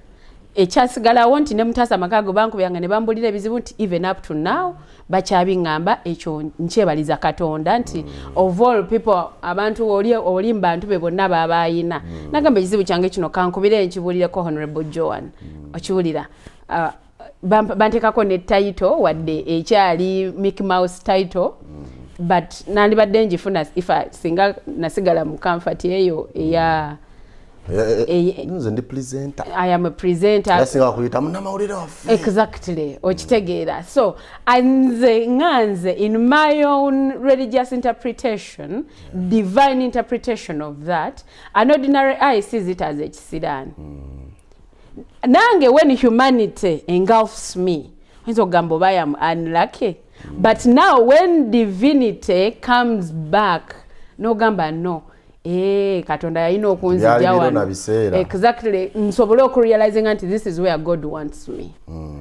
Ekyasigalawo nti ne Mutaasa Amakaago bankubiranga ne bambulira ebizibu, nti even up to now bakyabiŋŋamba. Ekyo nkyebaliza Katonda nti of all people, abantu oli mu bantu be bonna babayina, nagamba ekizibu kyange kino kankubire nkibulireko Honorable Joan. Okiwulira? Ah, banteekako ne title, wadde ekyali Mickey Mouse title, but nandibadde njifuna if singa nasigala mu comfort eyo eya Nze ndi presenter. I am a presenter. Asinga kuyita munnamawulire waffe. Exactly, okitegeera? So nze nga nze, in my own religious interpretation, divine interpretation of that, an ordinary eye sees it as ekisiraani. Nange when humanity engulfs me, oyinza okugamba oba I am unlucky, but now when divinity comes back, nogamba no, Katonda yalina okunzija Byali biro wano. na biseera. Exactly, nsobole okurealizinga nti this is where God wants me.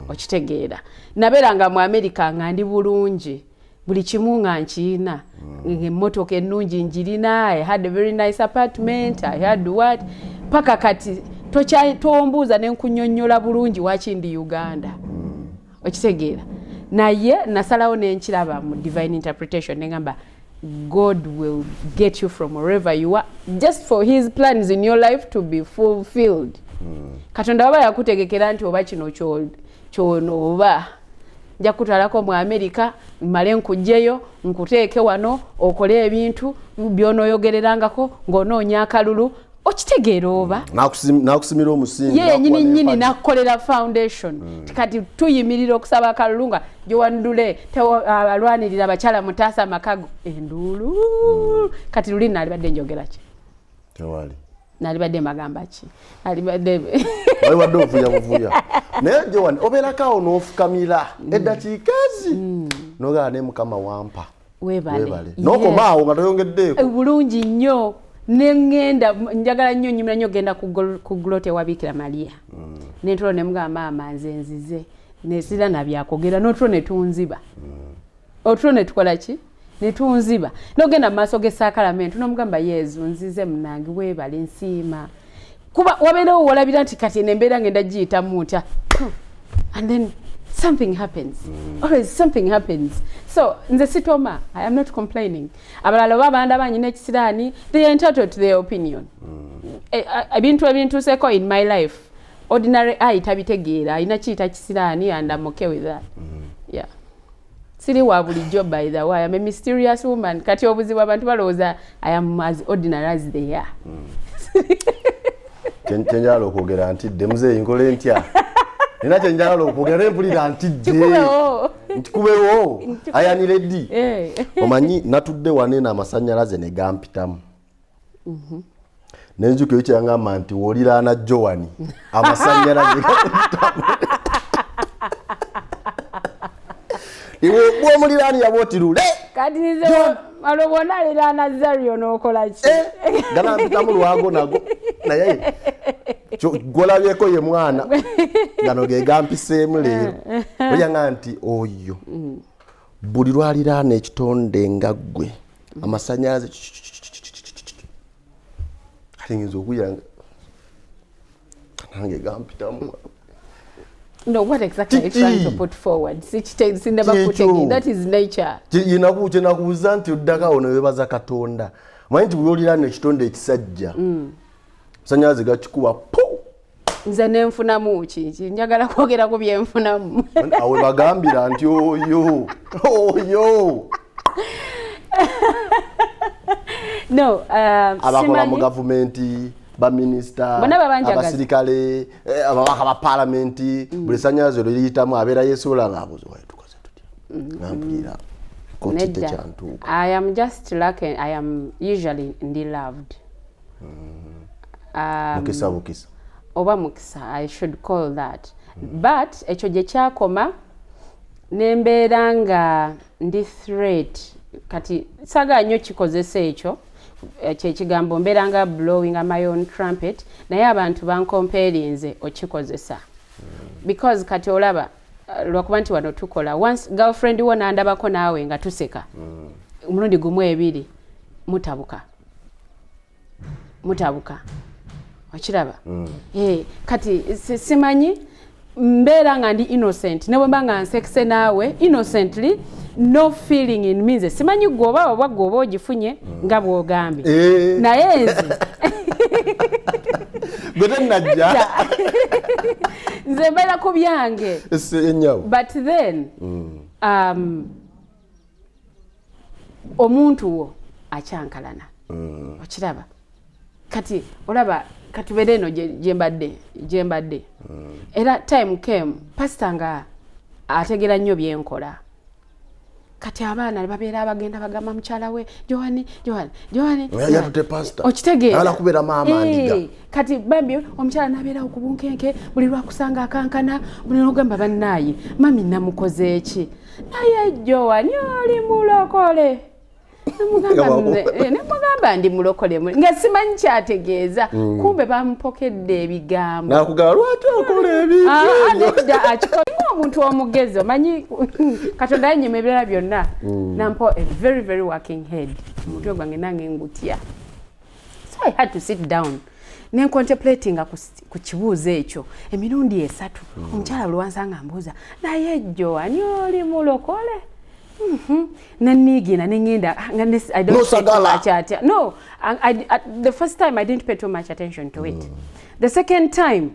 Okitegeera? Nabeeranga mu America nga ndi bulungi, buli kimu nga nkiina, emmotoka ennungi njirina, I had a very nice apartment, I had what, paka kati tombuuza nenkunyonnyola bulungi waki ndi Uganda. Okitegeera? Naye nasalawo nenkiraba mu divine interpretation, negamba God will get you from wherever you are just for his plans in your life to be fulfilled. Katonda waba yakutegekera nti oba kino kyono, oba nja kutwalako mu Amerika, mmale nkugjeyo nkuteeke wano okole ebintu byonooyogererangako ng'onoonya akalulu. Okitegeera oba? Nakusimira omusingi. Ye yenyini nyini nakukolera foundation. Kati tuyimirira okusaba akalulu nga gyowandule alwanirira abakyala, Mutaasa Amakago, enduulu. Kati luli nalibadde njogera ki? Tewali. Nalibadde mbagamba ki? Nalibadde Waliwadde ovuya buvuya. Naye Joan, obeerako awo n'ofukamira eddakiika ezi nogala ne Mukama wampa. Webale. Webale. N'okoma awo nga toyongeddeeko. Bulungi nnyo. Neŋŋenda, njagala nnyo, nyumira nnyo genda ku grotto ewa Bikira Maria. Nentulo nemugamba, "Maama, nze nzize nesira nabyakogera." N'otulo netunziba, otulo netukola ki, netunziba. Nogenda mu maaso g'esaakalamentu nomugamba, "Yezu, nzize munange, weebale, nsiima." Kuba wabeerewo wolabira nti kati eno embeera ngenda giyitamu ntya, and then Something happens. Always something happens. So nze sitoma, I am not complaining. Abalala oba bandaba nyina ekisiraani, they are entitled to their opinion. Ebintu ebintuuseko in my life, ordinary eye tabitegeera, alina kiyita kisiraani, and I'm okay with that. Yeah, siri wa bulijjo. By the way, I'm a mysterious woman. Kati obuzibu, abantu balowooza I am as ordinary as they are. Kyenjagala okwogera ntidde, muzeeyi, nkole ntya? Nina kyenjagala okwogera naye mpulira ntidde. Kikubewo. Nkikubewo ayanire ddi? Eh. Omanyi natudde waneeno, amasanyalaze ne gampitamu, nenjuka kyangamba nti woliraana Joan, amasanyalaze gakuyitamu. Bwomuliraani yaba oti lule. Kati nze olwo bwonaliraana Zario n'okola ki? Ganampitamu lwago nago, naye gwolabyeko ye mwana gano ge gampiseemu leero. Oyanga nti oyo buli lwaliraana ekitonde nga ggwe, amasanyalaze kati ngeza okuyanga nange gampitamu. No, what exactly are you Kiki? trying to put forward? Sinaba Kikyo. kutegeera. That is nature. Kyenakubuuza nti oddako awo newebaza Katonda, omanyi nti buli oliraana ekitonde ekisajja, masanyalaze gakikuba pu. Nze nenfunamu ki? Njagala kwogera ku byenfunamu. Awe bagambira nti oyo oyo No, abakola mu simanyi. gavumenti, baminisita, Bonna babanjagaza. abasirikale, ababaka ba palamenti, buli sanyalaze lwe liyitamu abeera yeesobola ngaabuuza, "Wayi, tukoze tutya?" Nga mpulira koti Nedda. tekyantuuka. I am just lucky. I am usually ndi loved. Mukisa bukisa. Oba mukisa, I should call that. But ekyo gye kyakoma, nembeera nga ndi threat. Kati saagala nnyo kikozesa ekyo kyekigambo, mbeera nga blowing my own trumpet, naye abantu bankomperinze okikozesa because kati olaba, lwakuba nti wano tukola, once girlfriend wo nandabako naawe nga tuseka omulundi gumu, ebiri, mutabuka mutabuka, okiraba? Kati simanyi, mbeera nga ndi innocent, ne bwe mba nga nsekise naawe innocently, no feeling in me. Nze simanyi gwoba oba gwoba ogifunye nga bw'ogambye, naye nze Gwe tennajja. Nze mbeera ku byange. Enyawo. But then omuntu wo akyankalana, okiraba? Kati olaba katubeere eno gye mbadde era time came, pasita nga ategera nnyo byenkola. Kati abaana babeera abagenda bagamba mukyala we, "Joan, Joan, Joan." Yatute pasita. Okitegeera? Ayagala kubeera maama ndiga. Kati bambi omukyala nabeerawo ku bunkenke, buli lwakusanga akankana, buli lwogamba, "Bannaaye mami, namukoze eki?" "Naye Joan, oli mulokole?" Nemugamba ndi mulokole, nga simanyi kyategeeza. Kumbe bamupokedde ebigambo. Nakugamba lwaki okola ebintu ebyo? Nedda, akikola omuntu omugezi. Omanyi Katonda yanyima ebirala byonna, nampa a very very working head. Omutwe gwange nange ngutya, so I had to sit down nencontemplatinga ku kibuuzo ekyo emirundi 3. Omukyala buli wansanga mbuuza, "Naye Joan, oli mulokole?" Naniigina neŋŋenda nga I don't pay too Nosagala. much no, the first time I didn't pay too much attention to it. The second time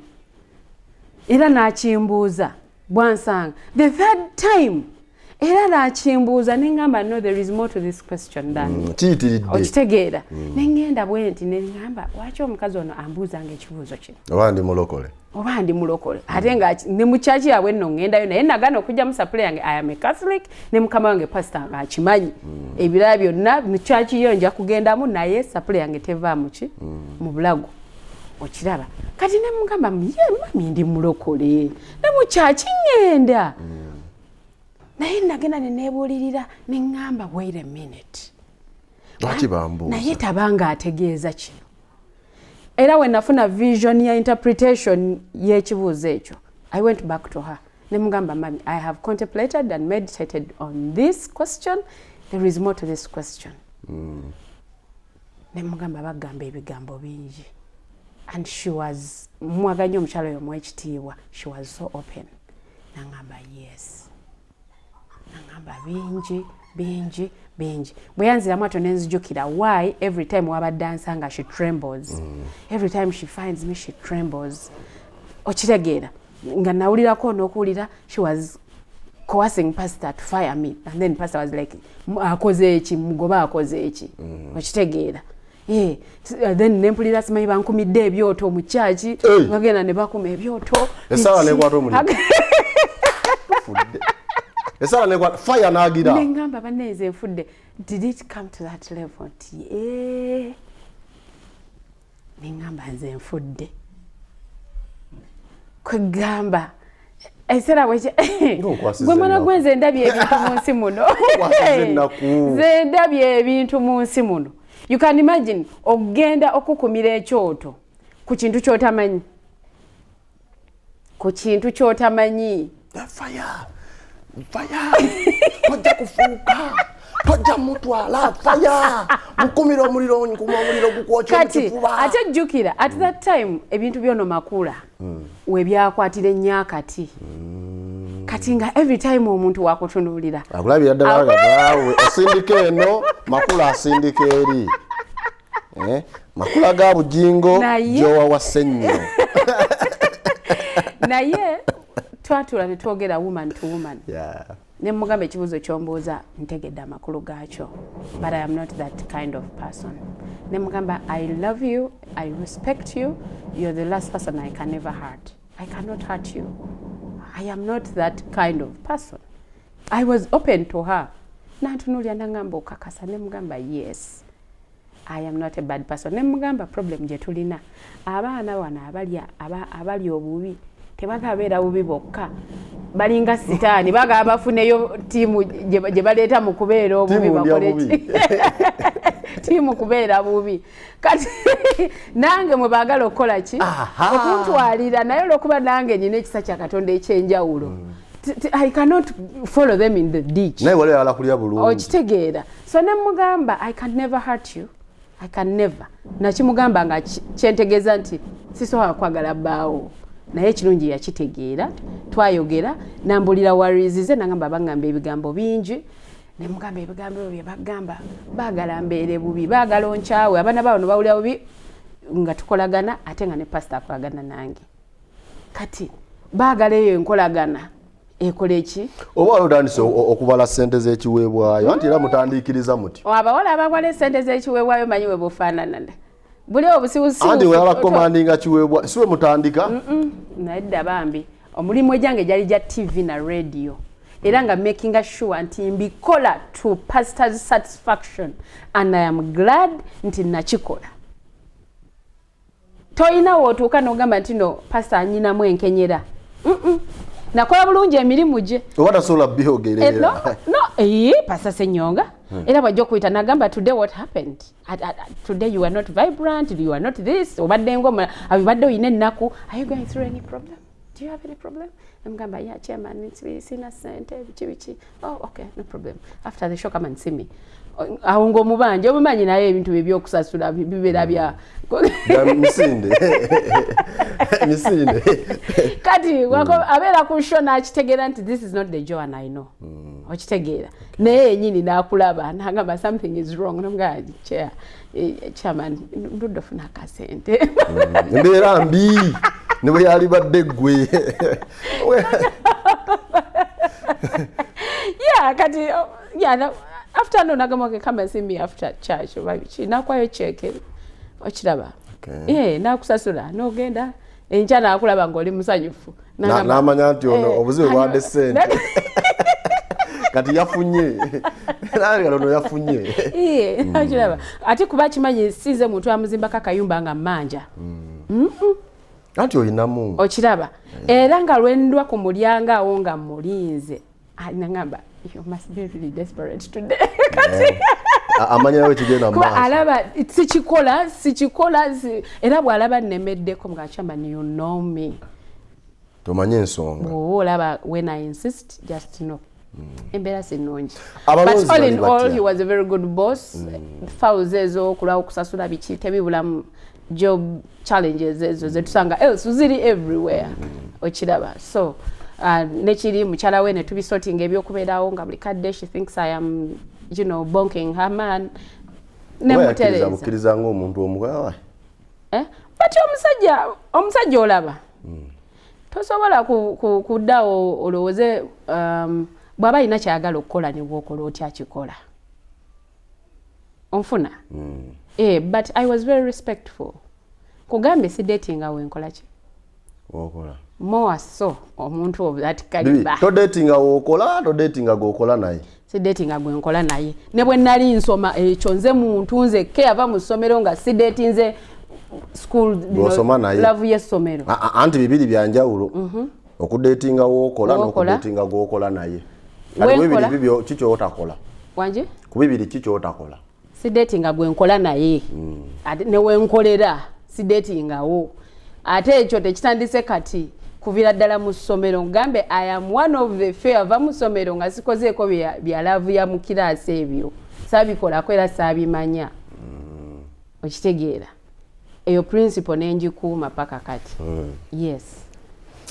era n'akimbuuza bwansanga. The third time era n'akimbuuza, neŋŋamba, "No, there is more to this question than..." Kiyitiridde. Okitegeera? Neŋŋenda bwe nti neŋŋamba, lwaki omukazi ono ambuuzanga ekibuuzo kino? Oba ndi mulokole? Oba ndi mulokole, ate nga ne mu kyaki yaabwe nno ŋŋendayo, naye nagaana okujja mu sapule yange. I am a Catholic, ne mukama wange pasita nga akimanyi. Ebirala byonna mu kyaki yo nja kugendamu, naye sapule yange teva muki mu bulago, okiraba? Kati ne mugamba, "Ye mami, ndi mulokole, ne mu kyaki ŋŋenda." Naye nagenda ne neebuulirira, ne ŋŋamba, "Wait a minute." Lwaki bambuuza? Naye tabanga ategeeza kino. Era we nafuna vision ya interpretation y'ekibuuzo ekyo, I went back to her nemugamba, "Mami, I have contemplated and meditated on this question. There is more to this question." Nemugamba, bagamba ebigambo bingi. And she was, mwaganye omukyala oyo omwekitiibwa, she was so open. Nangamba yes. Nangamba bingi bingi bingi. Bwe yanziramu atyo, nenzijukira why every time wabadde ansanga she trembles. Every time she finds me, she trembles. Okitegeera nga nawulirako n'okuwulira she was coercing pastor to fire me, and then pastor was like, "Akoze eki? Mugoba, akoze eki?" Okitegeera? Eh, then nempulira simanyi bankumidde ebyoto mu kyaki. Hey! Bagenda ne bakuma ebyoto. Essaawa Biki? nekwata omuliro. Tufudde. Essaawa nekwata fire n'agira. Neŋŋamba, "Banenze nfudde." Did it come to that level nti eh, neŋŋamba nze nfudde? Kwegamba ekiseera Ng'okwasizza gwe mwana ennaku. gwe, nze ndabye ebintu mu nsi muno. Okwasizza ennaku. Nze ndabye ebintu mu nsi muno. You can imagine okugenda okukumira ekyoto ku kintu ky'otamanyi, ku kintu ky'otamanyi. Fire, fire, tojja kufuuka, tojja mutwala, fire, mukumira omuliro, nkuma omuliro gukwokya Kati mukifuba. Ate jjukira at that time ebintu byono makula webyakwatira ennyo akati. Kati nga every time omuntu wakutunuulira. Akulabira ddala nga naawe osindika eno, makula asindika eri. Eh, makula ga Bugingo gyowawase nnyo. Naye twatuula ne twogera woman to woman. Ne mugamba, "Ekibuuzo kyombuuza ntegedde amakulu gaakyo, but I am not that kind of person." Ne mugamba, "I love you, I respect you, you're the last person I can ever hurt. I cannot hurt you. I am not that kind of person." I was open to her. Nantunuulira nangamba, "Okakasa?" Ne mugamba, "Yes, I am not a bad person." Ne mugamba, "Problem gye tulina, abaana wano abali obubi tebagabeera bubi bokka, balinga sitaani, bagaba bafuneyo ttiimu gye baleeta mu kubeera obubi." Ttiimu ndya Bakole bubi. ki? Ttiimu kubeera bubi. Kati nange mwe baagala okukola ki? Okuntwalira. Naye olwokuba nange nyina ekisa kya Katonda ekyenjawulo, I cannot follow them in the ditch. Naye wali oyagala kulya bulungi. Okitegeera? So ne mugamba, "I can never hurt you, I can never." Nakimugamba nga kyentegeeza nti sisobola kwagala bbaawo. Naye ekirungi yakitegeera. Twayogera, nambulira worries ze, nagamba baŋŋamba ebigambo bingi. Nemugamba, "Ebigambo ebyo bye bagamba, baagala mbeere bubi, baagala onkyawe, abaana baabo bawulira bubi nga tukolagana, ate nga ne pasita akolagana nange. Kati baagala eyo enkolagana ekola eki?" Oba wali otandise okubala ssente z'ekiweebwayo, anti era mutandiikiriza muti. Abawala abawala esente z'ekiweebwayo manyi we bufaanana buli obusibusibu. Anti weyala komandinga kiweebwa, si we mutandika? Nedda bambi, omulimu egyange gyali gya TV na radio, era nga making sure nti mbikola to pastor's satisfaction, and I am glad nti nakikola. Toyina wootuuka n'ogamba nti no pastor anyinamu enkenyera. Nakola bulungi emirimu gye. Oba tasobola Eh, byogerera. No, Pastor Senyonga era bwajja okuyita nagamba, "Today what happened? Today you are not vibrant, you are not this, obadde ngoma, obadde oyina ennaku. Are you going through any problem? Do you have any problem?" Namugamba, "Yeah, chairman, sina sente, biki biki." "Oh, okay, no problem. After the show come and see me." Awo ng'omubanja omumanyi, naye ebintu bye byokusasula bibeera bya Bya misinde misinde. Kati abeera ku show n'akitegeera nti this is not the Joan I know. Okitegeera? Naye yenyini n'akulaba n'agamba, "Something is wrong." Nomugamba, "Chair, chairman, ndudde ofuna akasente." Embeera mbi ne bwe yalibadde ggwe. Yeah, kati oh, yeah, after no nagamba, "Okay, come and see me after church," oba biki, nakwayo cheque, okiraba? Okay. Eh, nakusasula n'ogenda, enkya nakulaba ng'oli musanyufu. N'amanya nti ono Eh, obuzibu bwadde ssente, kati yafunye, naleka ono yafunye. Eh, okiraba? Ate kuba kimanyi sinze muntu amuzimbako akayumba nga mmanja. Anti oyinamu. Okiraba? Era nga lwendwa ku mulyango awo nga mulinze, ah, nagamba, "You must be really desperate today." Amanya nawe kigenda mu Kuba maaso. alaba sikikola sikikola era bw'alaba nnemeddeko nga chairman, you know me. Tomanye ensonga. Bw'oba olaba when I insist, just know embeera si nnungi. Abalonzi But all bali in all, batya? he was a very good boss. Files ezo okulwawo okusasula biki tebibulamu, job challenges ezo zetusanga else ziri everywhere, okiraba? So Nekiri mukyala we ne tubisortinga ebyokubeerawo nga buli kadde she thinks I am bonking her man. Oba yakkiriza Nemutereeza. Bukkiriza ng'omuntu omugawa. Eh? But omusajja olaba tosobola kuddawo olowooze bw'aba alina kyayagala okukola ne bw'okola otya akikola, onfuna? But I was very respectful. Kugambye si datinga wenkola ki? Wokola. More so omuntu of that Bibi, caliber. Todatinga wokola, todatinga gwokola naye. Si datinga gwe nkola naye. Ne bwe nali nsoma, ekyo nze muntu nze ke ava mu ssomero nga si datinze school Gw'osoma naye. Love y'essomero. Anti bibiri byanjawulo, okudatinga wokola W'okola. N'okudatinga gwokola naye. Kati ku bibiri Wenkola. bibyo ki kyotakola? Wanje? Ku bibiri ki kyotakola? Si datinga gwe nkola naye, ate ne wenkolera si datingawo. Ate ekyo tekitandise kati, kuviira ddala mu ssomero. Ngambe I am one of the few ava mu ssomero nga sikozeeko bya love ya mu kiraasi. Ebyo saabikolako era saabimanya, okitegeera? Eyo principle nenjikuuma paka kati, yes.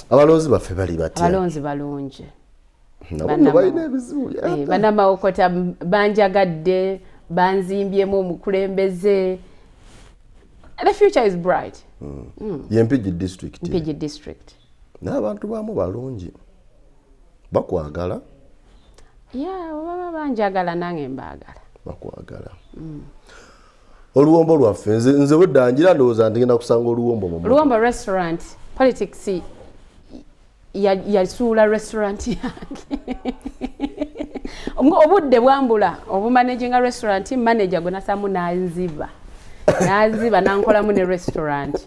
Abalonzi baffe bali batya? Abalonzi balungi. Nabo nno balina ebizibu. Bannamawokota banjagadde, banzimbyemu omukulembeze. The future is bright. Ye Mpigi District? Mpigi District. N'abantu baamu balungi, bakwagala? Ya, baba banjagala, nange mbaagala. Bakwagala. Oluwombo lwaffe, nze wedda ngira ndowooza nti ngenda kusanga oluwombo mu mmotoka. Luwombo Restaurant, politics yasuula restaurant yange. Obudde bwambula obumanaginga restaurant. Manager gwe nasamu nanziba, naziba nankolamu ne restaurant.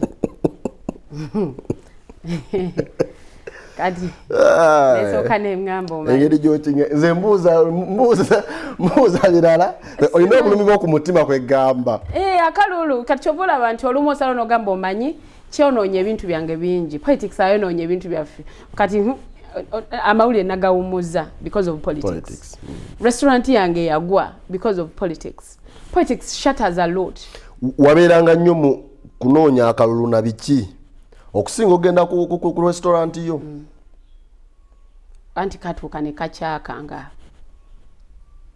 Kati nesooka neŋŋamba, omanyi, Engeri gyokinga, nze mbuuza mbuuza mbuuza birala, olina obulumi bw'oku mutima kwegamba. Eh, akalulu. Kati kyova olaba nti olumu osala nogamba, omanyi kyonoonya ebintu byange bingi. Politics ayonoonya ebintu byaffe. Kati amawulire nagawumuza because of politics. Politics. Restaurant yange yagwa because of politics. Politics shatters a lot. Wabeeranga nnyo mu kunoonya akalulu na biki okusinga ogenda ku restaurant yo? Anti katuuka ne kakyaka nga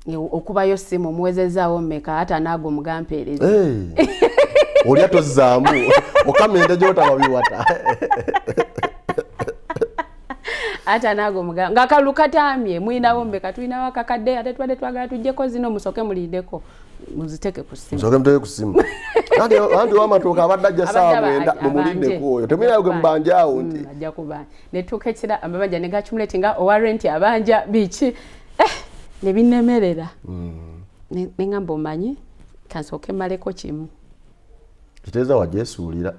okubayo simu, omuwezezaawo mmeka, ate anaago mugampeereza. Hey. Olya tozzaamu, okama ente gyotaba biwata. Ate anaago muga nga akalulu katamye, mulinawo mmeka? Tulinawo akakadde, ate tubadde twagala tuggyeko zino, musooke mulindeko muziteeke ku ssimu. Musooke muteke ku simu. Anti wamatuuka abadde ajja saawa Abadde 9, mumulindeko oyo, temulinayo gwe mubanjaawo nti Ajja kubanja netuuka ekira amabanja ne gacumuleti nga owa renti abanja biki, ne binnemerera. Ne ŋŋamba, omanyi, kansooke mmaleko kimu. Kiteeza wagyesuulira,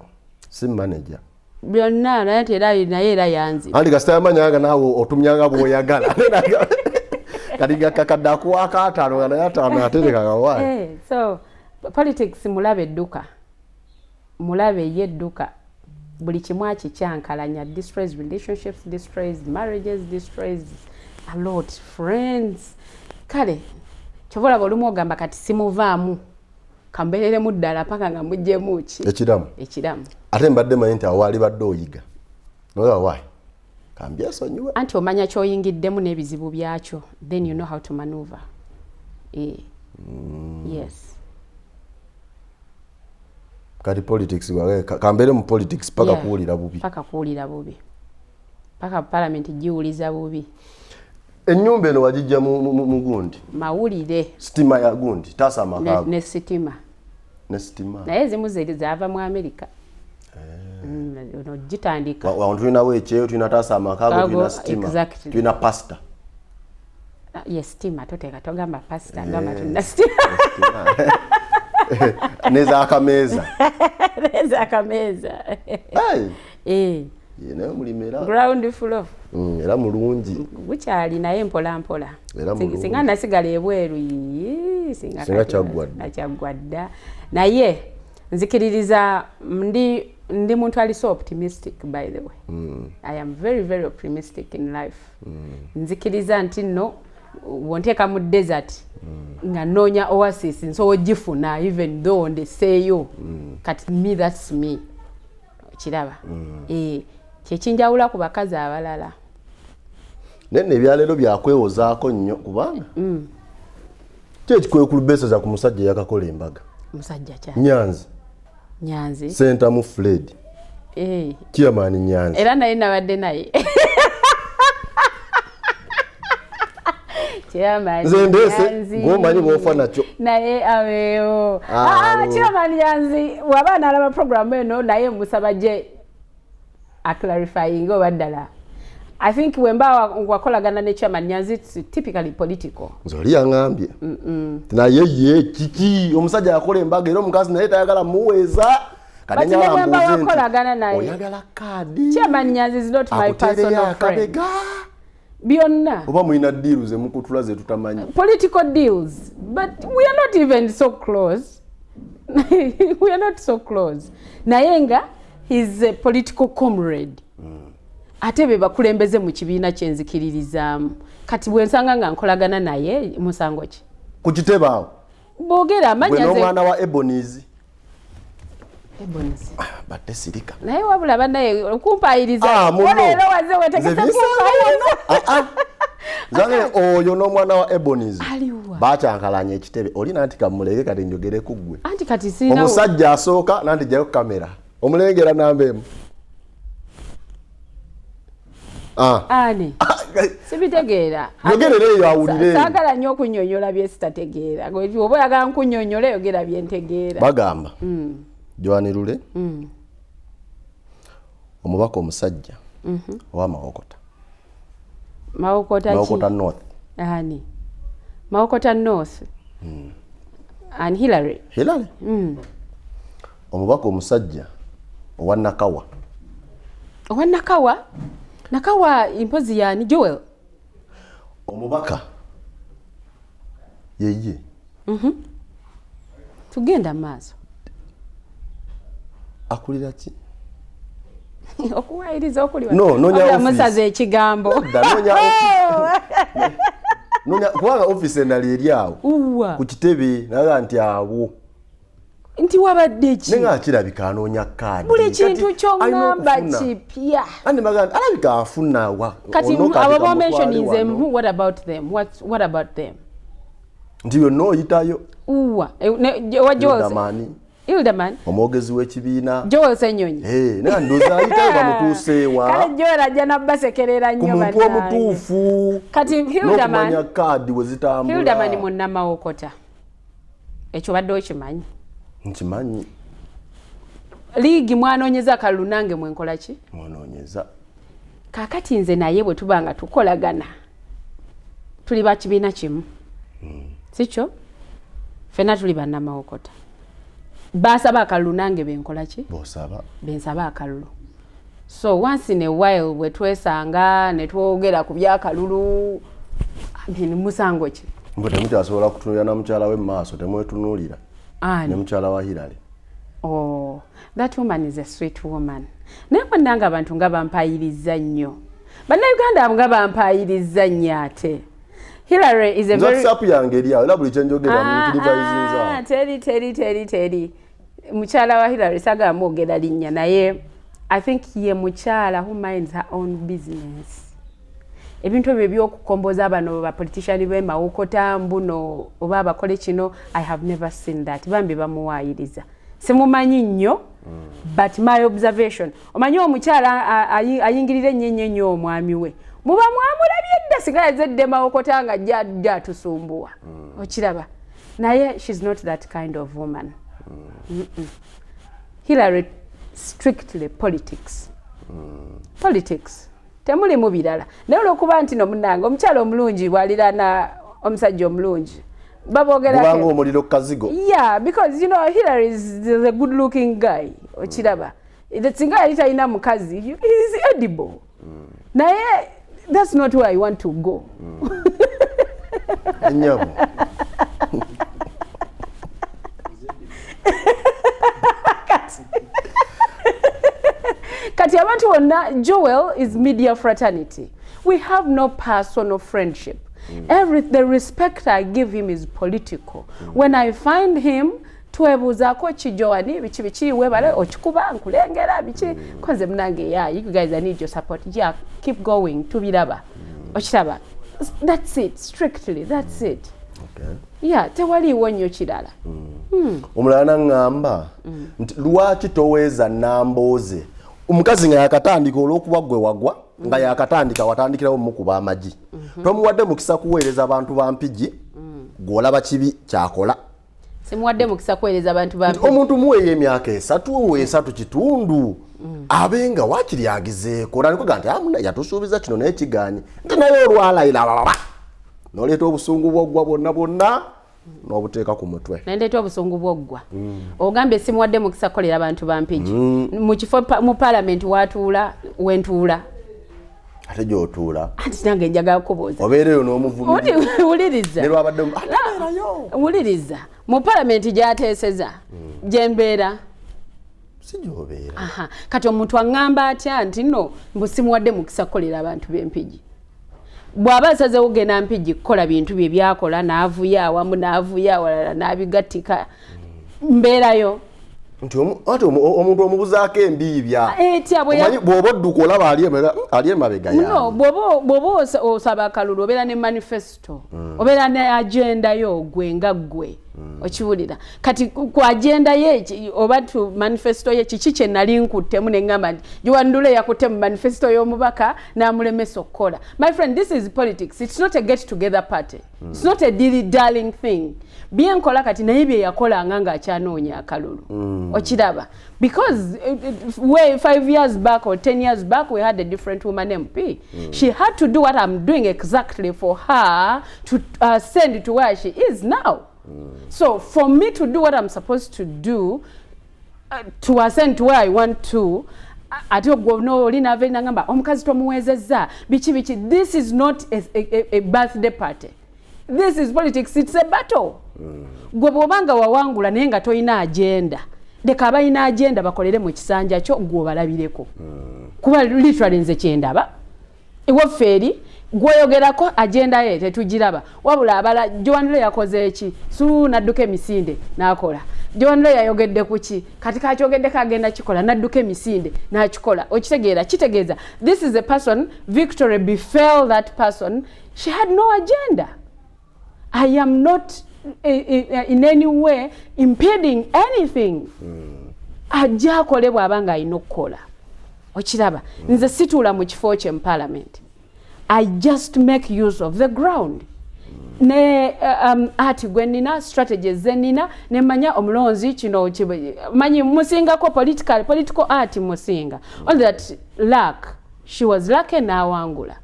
si manager? Byonna, naye nti era naye era yanziba. Anti kasita yamanya nga naawe otumyanga bw'oyagala, kati nga kakadde akuwaako 50 nga naye 50 atereka kawaayi. So politics mulabe edduka, mulabe ye edduka, buli kimu akikyankalanya, destroys relationships, destroys marriages, destroys a lot, friends. Kale kyova olaba olumu ogamba kati simuvaamu, kambeereremu ddala paka nga muggyemu ki? Ekiramu. Ekiramu. Ate mbadde manyi nti awo waali badde oyiga noga waayi kambyesonyiwe. Anti omanya kyoyingiddemu n'ebizibu byakyo, then you know how to maneuver. Yes. Kati politics kambeere mu politics paka kuwulira bubi. Paka kuwulira bubi, paka parliament giwuliza bubi. Ennyumba eno wagijja mu gundi? Mawulire. Sitima ya gundi taasa amakaago. Ne sitima. Ne sitima. Naye ezimu zaava mu Amerika. Ono gitandika. Wano tulinawo ekyeyo, tulina taasa amakaago, Kago, tulina sitima, tulina pasita. Ah, ye sitima toteeka, togamba pasita, gamba tulina sitima. Nezakameeza. Nezakameeza. Hey! Eh, Ye, naye omulimu era ground floor. Era mulungi. Gukyali naye mpola mpola. Era mulungi. Singa nasigala ebweru, yii, singa Singa kati kyaggwa dda. Kyaggwa dda. Naye nzikiririza ndi muntu ali so optimistic, by the way. I am very very optimistic in life. Nzikiriza nti nno wonteeka mu desert nga nnoonya oasis, nsobola ogifuna even though ndeseeyo. Kati me, that's me, kiraba. Eh, kyekinjawula ku bakazi abalala. Naye nno ebyaleero byakwewozaako nnyo kubanga ki ekikwekulubeseza ku musajja eyakakola embaga? Musajja kya Nyanzi. Nyanzi. Sentamu Fred. Chairman Nyanzi. Era naye nabadde naye. Chairman Nze ndeese Nyanzi. gw'omanyi bw'ofa nakyo. Naye abeewo. Ah, Chairman Nyanzi waba analaba program eno naye musaba gye aclarifying oba ddala. I think wemba wakolagana ne Chairman Nyanzi, it's typically political. Nze oli yaŋŋambye naye ye kiki omusajja yakola embaga era omukazi naye tayagala muweeza. But ne bwemba wakolagana naye. Oyagala kaadi Chairman Nyanzi is not my akuteereyo personal friend. akabega Byonna. Oba mulina deal ze mukutula ze tutamanyi. Political deals, but we are not even so close. We are not so close. Naye nga he's a political comrade. Ate be bakulembeze mu kibiina kye nzikiririzaamu. Kati bwe nsanga nga nkolagana naye musango ki? Ku kitebe awo. Boogera amannya Gwe nze- n'omwana wa Ebonies. Ebonies. Badde sirika. Naye wabula bannaye okumpayiriza. Ah, muno. Leero waze wetegese Nze binsanga kumpayiriza. Ah, ah. Zange oyo n'omwana wa Ebonies. Aliwa. Bakyankalanya ekitebe. Oli nanti kamuleke kati njogere ku ggwe. Anti kati sirina Omusajja asooka nanti jjayo kamera. Omulengera namba emu. Ah. Ani? Sibitegeera. Yogerera eyo awulire. Saagala nnyo okunnyonnyola bye sitategeera. Gwe oba oyagala nkunnyonnyole yogera bye ntegeera. Bagamba. Joan Lule. Omubaka omusajja. Owa Mawokota. Mawokota ki? Mawokota North. Ani? Mawokota North. And Hillary. Hillary. Omubaka omusajja owa Nakawa. Owa Nakawa? Nakawa impozi yani Joel. Omubaka. Yeye. Tugenda maaso. Akulira ki? Okuwayiriza okuli No, nonya Wabula office. musaze ekigambo. Nedda, nonya office. Nonya kubanga office endala eri awo. Uwa. Ku kitebe naga nti awo. Nti wabadde ki? Naye nga kirabika anoonya kaadi. Buli kintu Kati ky'oŋŋamba alina okufuna. kipya. Andi magamba nti alabika afuna wa. Kati ono kati abo kamutwale mentioninze wano. who, what about them? What about them? Nti yonna oyitayo. Uwa. Wa Joel. Hilderman. Hilderman. Omwogezi w'ekibiina. Joel Ssenyonyi. Eh, naye ndowooza ayitayo bamutuuseewa. Kale Joel ajja nabbasekerera Ku nnyo muntu bannange. omutuufu. Kati Hilderman. N'okumanya kaadi we zitambula. Hilderman munnamawokota. Ekyo badde okimanyi. Nkimanyi. Liigi mwanoonyeza akalulu nange mwenkola ki? Mwanoonyeza. Kaakati nze naye bwe tuba nga tukolagana tuli ba kibiina kimu. Si kyo? Ffenna tuli bannamawokota. Baasaba akalulu nange benkola ki? Bosaba. Bensaba akalulu. So once in a while bwe twesanga ne twogera ku by'akalulu, I mean, musango ki? Mbu temukyasobola kutunuulira na mukyala we mu maaso, temwetunuulira. Ani? Ne mukyala wa Hillary. Oh, that woman is a sweet woman. Naye bannange abantu nga bampayirizza nnyo. Bannayuganda nga bampayirizza nnyo ate. Hillary is a Nze very WhatsApp yange eri awo, era buli kye njogera nkirivayizinza awo. Teri, teri, teri, teri. Mukyala wa Hillary saagala mwogera linnya naye I think ye mukyala who minds her own business. Ebintu ebyo ebyokukomboza bano ba politician b'e Mawokota mbuno oba abakole kino, I have never seen that. Bambi bamuwaayiriza. Simumanyi nnyo, but my observation. Omanyi omukyala ayingirira ennyo ennyo ennyo omwami we. Muba mwamulabye dda singa yazedde Mawokota nga ajja atusumbuwa. Okiraba? Naye she's not that kind of woman. Hillary strictly politics. Politics. Temulimu birala. Naye olw'okuba nti no munnange omukyala omulungi bw'aliraana omusajja omulungi baboogera Gubanga omuliro ku kazigo. Yeah, because you know Hillary is the good looking guy. Okiraba. Singa yali talina mukazi, he is edible. Naye that's not where I want to go. Ennyabo. Kati abantu bonna, Joel is media fraternity. We have no personal friendship. The respect I give him is political. When I find him, twebuuzaako ki Joani, biki biki, weebale okikuba nkulengera biki. Konze munange, yeah, you guys, I need your support. Yeah, keep going, tubiraba. Okiraba, that's it, strictly that's it. Yeah, tewaliiwo nnyo kirala. Omulala naŋŋamba nti lwaki toweeza Nambooze, omukazi nga yakatandika, olw'okuba gwe wagwa nga yakatandika, watandikirawo mukuba amagi, tomuwadde mukisa kuweereza abantu ba Mpigi, gw'olaba kibi kyakola. Simuwadde mukisa kuweereza abantu ba Omuntu muweeyo emyaka 3, 3.5, abe nga wakiri agizeeko nalikuga nti amuna yatusuubiza kino naye kiganye, nti naye olwalayira noleeta obusungu bwoggwa bwonna bwonna n'obuteeka ku mutwe. Nendeeta obusungu bwoggwa. Ogambye simuwadde mukisa kukolera abantu ba Mpigi mu kifo mu palamenti watuula wentuula. Ate gyotuula? Anti nange njagala kubuuza. Obeereyo n'omuvumi. Wuliriza. Ne lwabadde ateerayo. Wuliriza, mu palamenti gyateeseza gyembeera? Si gyobeera. Aha, kati omuntu aŋŋamba atya nti no mbu simuwadde mukisa kukolera abantu b'Empigi, bw'aba asazeewo genda Mpigi kukola bintu bye byakola, n'avuyo awamu n'avuyo awalala n'abigattika, mbeerayo? Nti ati omuntu omubuzaako embiibya. Etya Omanyi bw'oba odduka olaba ali emabega no yaani. Bw'oba osaba akalulu, obeera ne manifesto, obeera ne agenda yo gwe nga ggwe. Okiwulira? Kati ku agenda ye oba tu manifesto ye, kiki kye nali nkuttemu ne ŋŋamba nti Joan Lule yakutte mu manifesto y'omubaka n'amulemesa okukola? My friend, this is politics. It's not a get together party. It's not a dilly darling thing. Byenkola kati naye bye yakolanga ng'akyanoonya akalulu. Okiraba? Because way 5 years back or 10 years back, we had a different woman MP. She had to do what I'm doing exactly for her to send to where she is now. So for me to do what I'm supposed to do to ascend to where I want to, ate ogwo nooli naava eri nagamba omukazi tomuweezezza biki biki. This is not a birthday party. This is politics. It's a battle. Gwe bw'oba nga wawangula naye nga tolina agenda, leka abalina agenda bakolere mu kisanja kyo, gwe obalabireko. Kuba literally nze kyendaba ewaffe eri gwoyogerako agenda ye tetugiraba, wabula abala Joan Lule yakoze eki su nadduka emisinde n'akola. Joan Lule yayogedde ku ki, kati kakyogeddeko agenda kikola, nadduka emisinde n'akikola. Okitegeera? Kitegeeza this is a person victory befell that person. She had no agenda. I am not in any way impeding anything. Ajja akole bw'aba nga alina okukola. Okiraba, nze situula mu kifo kye mu parliament. I just make use of the ground ne ati gwe nina strategies ze nina nemanya omulonzi kino manyi musingako political art musinga. All that luck, she was lucky n'awangula.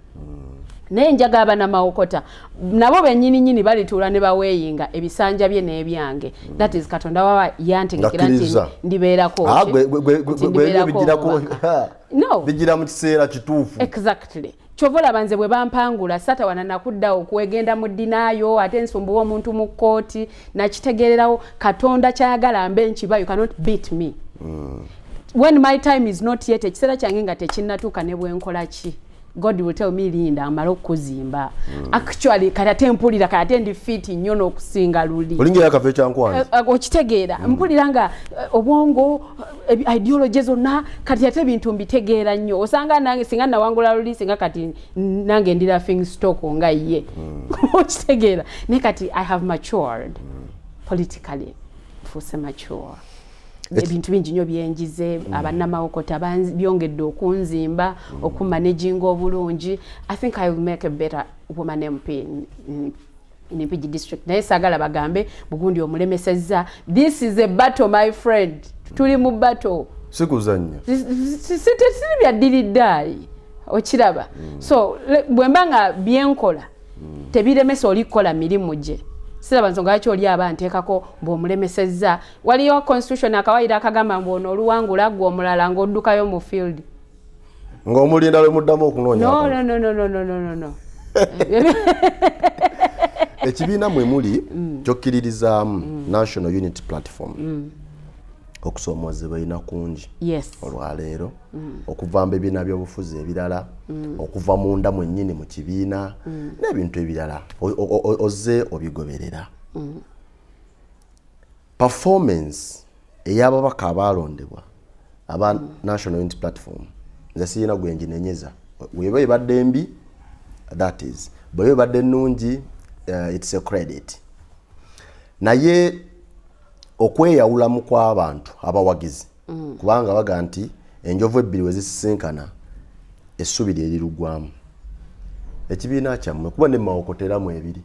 Naye njagala banamawokota nabo bennyini nyini balituula ne baweeyinga ebisanja bye n'ebyange. That is, Katonda waba yantegekera nti Ngakkiriza. ndibeerako Ah, ki? gwe Nti ndibeerako bijirako omubaka. No. Bijira mu kiseera kituufu. Exactly. Kyova olaba nze bwe bampangula satawana nakuddawo okwegenda mu ddinaayo ate nsumbuwa omuntu mu kkooti. Nakitegeererawo Katonda kyayagala mbe nkiba. You cannot beat me when my time is not yet. Ekiseera kyange nga tekinnatuuka, ne bwenkola ki, God will tell me, "Linda amale okukuzimba." Actually kati ate mpulira kati ate ndi fit nnyo n'okusinga luli. Olinga yakava ekyankwanzi. Okitegeera? Mpulira nga obwongo, ideology zonna kati ate ebintu mbitegeera nnyo. Osanga nange singa nawangula luli, singa kati nange ndi laughing stock nga ye. Okitegeera? Naye kati I have matured politically, nfuuse mature. Ebintu bingi nnyo byenjize. Abannamawokota byongedde okunzimba, okumanaginga obulungi. I think I will make a better woman MP in Mpigi District. Naye saagala bagambe bugundi omulemesezza. This is a battle, my friend. Tuli mu battle. Sikuzannya. Siri byaddiridde. Okiraba? So bwe mba nga byenkola tebiremesa oli kukola mirimu gye, siraba nsonga lwaki oli aba nteekako bw'omulemesezza. Waliyo constitution akawayiro akagamba mbu ono oluwangula gwe omulala ng'oddukayo mu field. Ng'omulinda lwe muddamu okunoonya. No, no, no, no, no, no, no, no, no. Ekibiina mwe muli kyokkiririzaamu, National Unity Platform, okusoomoozebwa erina kungi olwaleero okuva mu bibiina byobufuzi ebirala, okuva munda mwennyini mu kibiina n'ebintu ebirala. Ozze obigoberera, performance ey'ababaka abaalondebwa aba National Unity Platform, nze sirina gwe nginenyeza. Weba ebadde mbi, That is, bwe ebadde ennungi, it's a credit, naye okweyawulamu kw'abantu abawagizi, kubanga baga nti enjovu ebbiri we zisisinkana, essubi lye lirugwamu. Ekibiina kyammwe, kuba ne mawokoteramu ebiri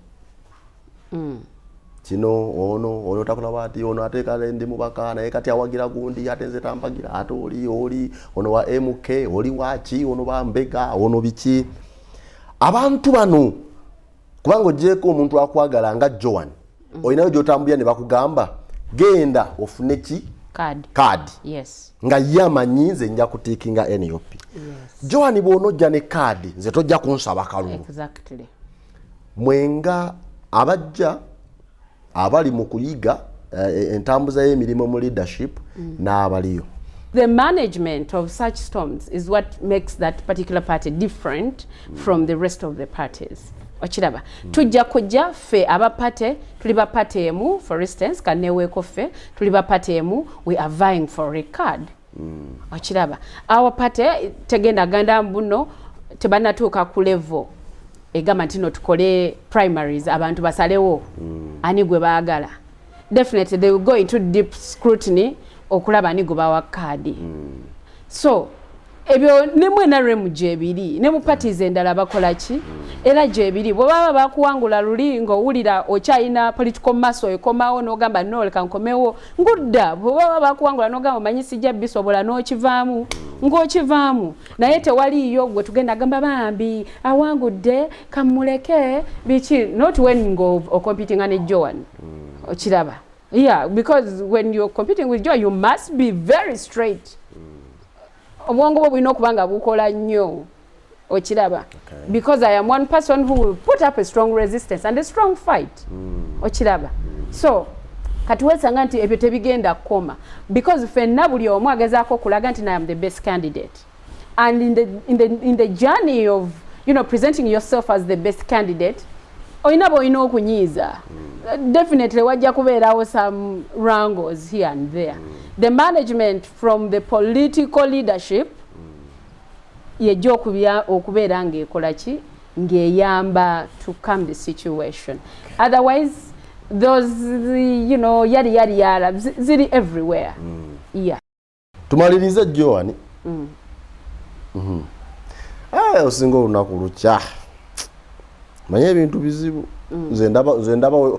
kino, ono takola bwati, ono ate kale ndi mubaka, naye kati awagira gundi, ate nze tampagira, ate oli ono wa MK, oli waki, ono bambega, ono biki. Abantu bano, kubanga ogyeko omuntu akwagala nga Joan, olinayo gyotambulira ne bakugamba, "Genda ofune ki?" Card. Kaadi. Yes. Nga ye amanyi nze nja kutiikinga NUP. Joan, bw'onojja ne kaadi, nze tojja kunsaba kalulu. Mwenga abajja abali mu kuyiga entambuza y'emirimu mu leadership n'abaliyo. The management of such storms is what makes that particular party different from the rest of the parties. Okiraba, tujja kujja ffe aba party, tuli ba party emu. For instance, kaneweeko, ffe tuli ba party emu, we are vying for a card. Okiraba, our party tegenda ganda mbuno tebannatuuka ku level egamba nti no tukole primaries, abantu basalewo ani gwe baagala. Definitely they will go into deep scrutiny okulaba ani gwe bawa kaadi. So ebyo ne mu NRM gyebiri, ne mu parties endala bakola ki, era gyebiri. Bwe baba bakuwangula luli ng'owulira okyalina political muscle, ekomawo n'ogamba, "No, leka nkomewo ngudda." Bwe baba bakuwangula n'ogamba, "Omanyi sijja bisobola," n'okivaamu ng'okivaamu. Naye tewaliiyo gwe tugenda gamba, "Bambi awangudde, kamuleke," biki. Not when ng'ocompetinga ne Joan. Okiraba? Yeah, because when you're competing with Joan, you must be very straight. Obwongo bwo bulina okuba nga bukola nnyo. Okiraba? Because I am one person who will put up a strong resistance and a strong fight. Okiraba? So kati wesanga nti ebyo tebigenda kukoma, because ffenna buli omu agezaako okulaga nti I am the best candidate, and in the journey of presenting yourself as the best candidate, olina bwolina okunyiiza. Definitely wajja kubeerawo some wrangles here and there. The management from the political leadership yejja okubeera ng'ekola ki, ng'eyamba to calm the situation. Otherwise those yari yari yara ziri everywhere, yeah. Tumalirize, Joan. Eh, osinga olunaku lukya, manye ebintu bizibu. Nze ndaba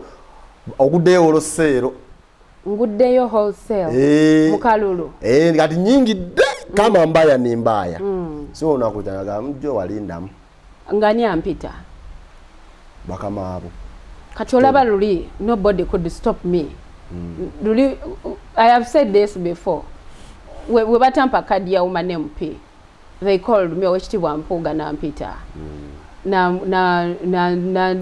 oguddeyo wholesale. Nguddeyo wholesale. Eh. Mukalulu. Eh, kati nyingidde kama mbaya ni mbaya, si olunaku lukya mjo walindamu. Nga ni ampita. Bakama abo. Kati olaba luli nobody could stop me. Luli, I have said this before, we batampa kadi ya woman MP, they called me. Owekitiibwa Mpuuga nampita na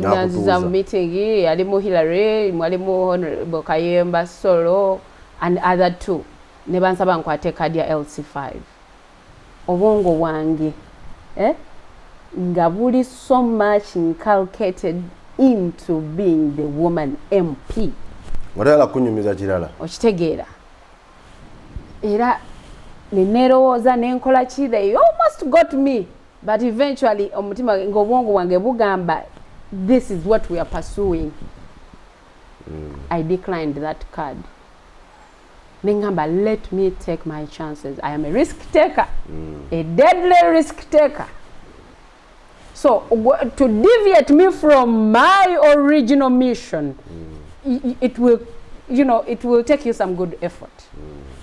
nanziza mu meeting. Yalimu Hillary, mwalimu Honorable Kayemba Solo and other two, ne bansaba nkwate kadi ya LC5. Obwongo bwange, eh? Nga buli so much inculcated into being the woman MP. Nga toyala kunyumiza kirala. Okitegeera? Era nenerowooza nenkola ki, they almost got me, but eventually omutima ngaobwongo bwange bugamba, "This is what we are pursuing." I declined that card. Nengamba, "Let me take my chances." I am a risk taker, a deadly risk taker. So to deviate me from my original mission, it will take you some good effort,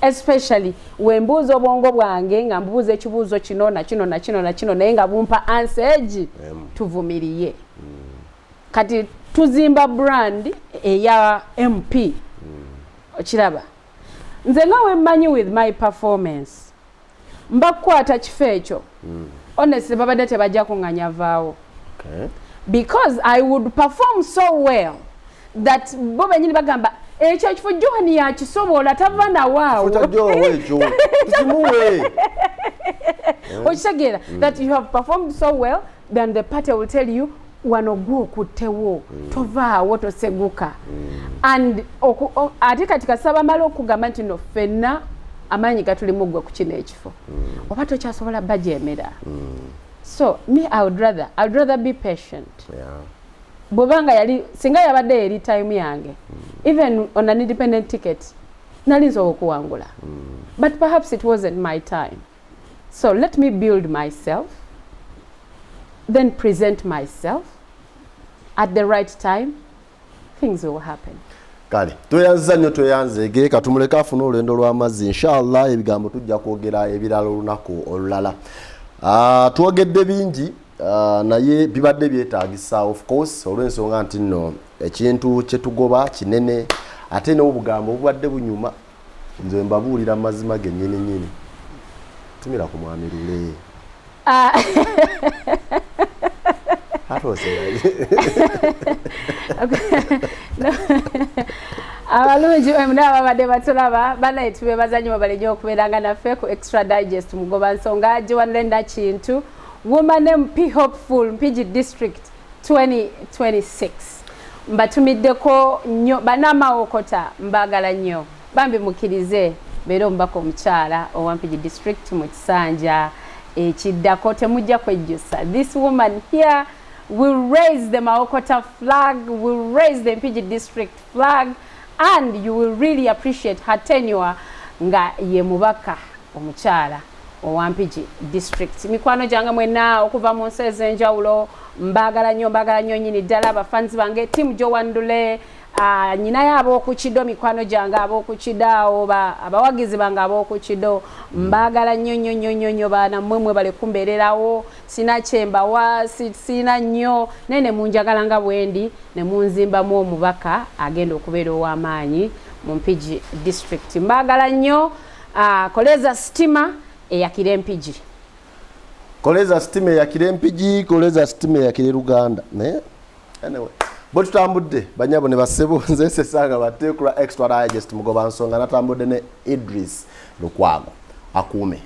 especially wembuuza obwongo bwange nga mbuuza ekibuuzo kino na kino na kino na kino, naye nga bumpa answer egi. Tuvumiriye. Kati tuzimba brand eya MP. Okiraba, nze nga wemmanyi with my performance, mbakukwata kifo ekyo, honestly babadde tebajja kuŋŋanya vaawo, because I would perform so well that bo benyini bagamba, "Ekyo ekifo Joan yakisobola, tava nawaawo." Kifo kya Joan ekyo tukimuwe. Okitegeera that you have performed so well, then the party will tell you, "Wano gwokuttewo, tovaawo, toseguka." And ate kati kasaba mala okugamba nti no, ffenna amaanyi gatulimu ggwe ku kino ekifo, oba tokyasobola bajemera. So me, I would rather be patient. Bwebanga yali, singa yabadde eri time yange, even on an independent ticket nali nsobola okuwangula, but perhaps it wasn't my time. So let me build myself, then present myself at the right time. Things will happen. Kale, tweyanziza nnyo, tweyanzeege. Katumuleke afune olwendo lw'amazzi. Inshallah, ebigambo tujja kwogera ebirala olunaku olulala. Twogedde bingi, naye bibadde byetaagisa, of course, olw'ensonga nti nno ekintu kyetugoba kinene, ate n'obugambo bubadde bunyuma. Nze mbabuulira mazima gennyini nnyini. Tumira ku mwami Lule. Ate oseka. Abalungi muna ababadde batulaba, banaye tubebaza nnyo, mwebale nnyo okubeeranga naffe ku Extra Digest. Mugoba nsonga Giwanlenda Kintu, woman MP hopeful, Mpigi District 2026. Mbatumiddeko nnyo bannamawokota, mbagala nnyo bambi. Mukkirize beera omubaka omukyala owa Mpigi District mu kisanja ekiddako. Temujja kwejjusa. This woman here will raise the Mawokota flag, will raise the Mpigi District flag, and you will really appreciate her tenure nga ye mubaka omukyala owa Mpigi District. Mikwano gyange mwenna okuva mu nsi ez'enjawulo, mbaagala nnyo, mbaagala nnyo nnyini ddala. Abafanzi bange, team Joan Lule, nyinayo ab'okukido, mikwano gyange ab'okukido awo, abawagizi bange ab'okukido, mbaagala nnyo nnyo nnyo nnyo nnyo. Baana mmwe, mwebale kumbeererawo. Sina kyembawa, sina nnyo, naye ne munjagala nga bwendi, ne munzimbamu omubaka agenda okubeera ow'amaanyi mu Mpigi District. Mbaagala nnyo. Koleza sitima eyakira Empigi. Koleza sitima eyakira Empigi, koleza sitima eyakira Luganda. Naye anyway, bwe tutambudde, banyabo ne basebo, nze sesanga bateekula Extra Digest, mugoba nsonga, natambudde ne Idris Lukwago. Akuume.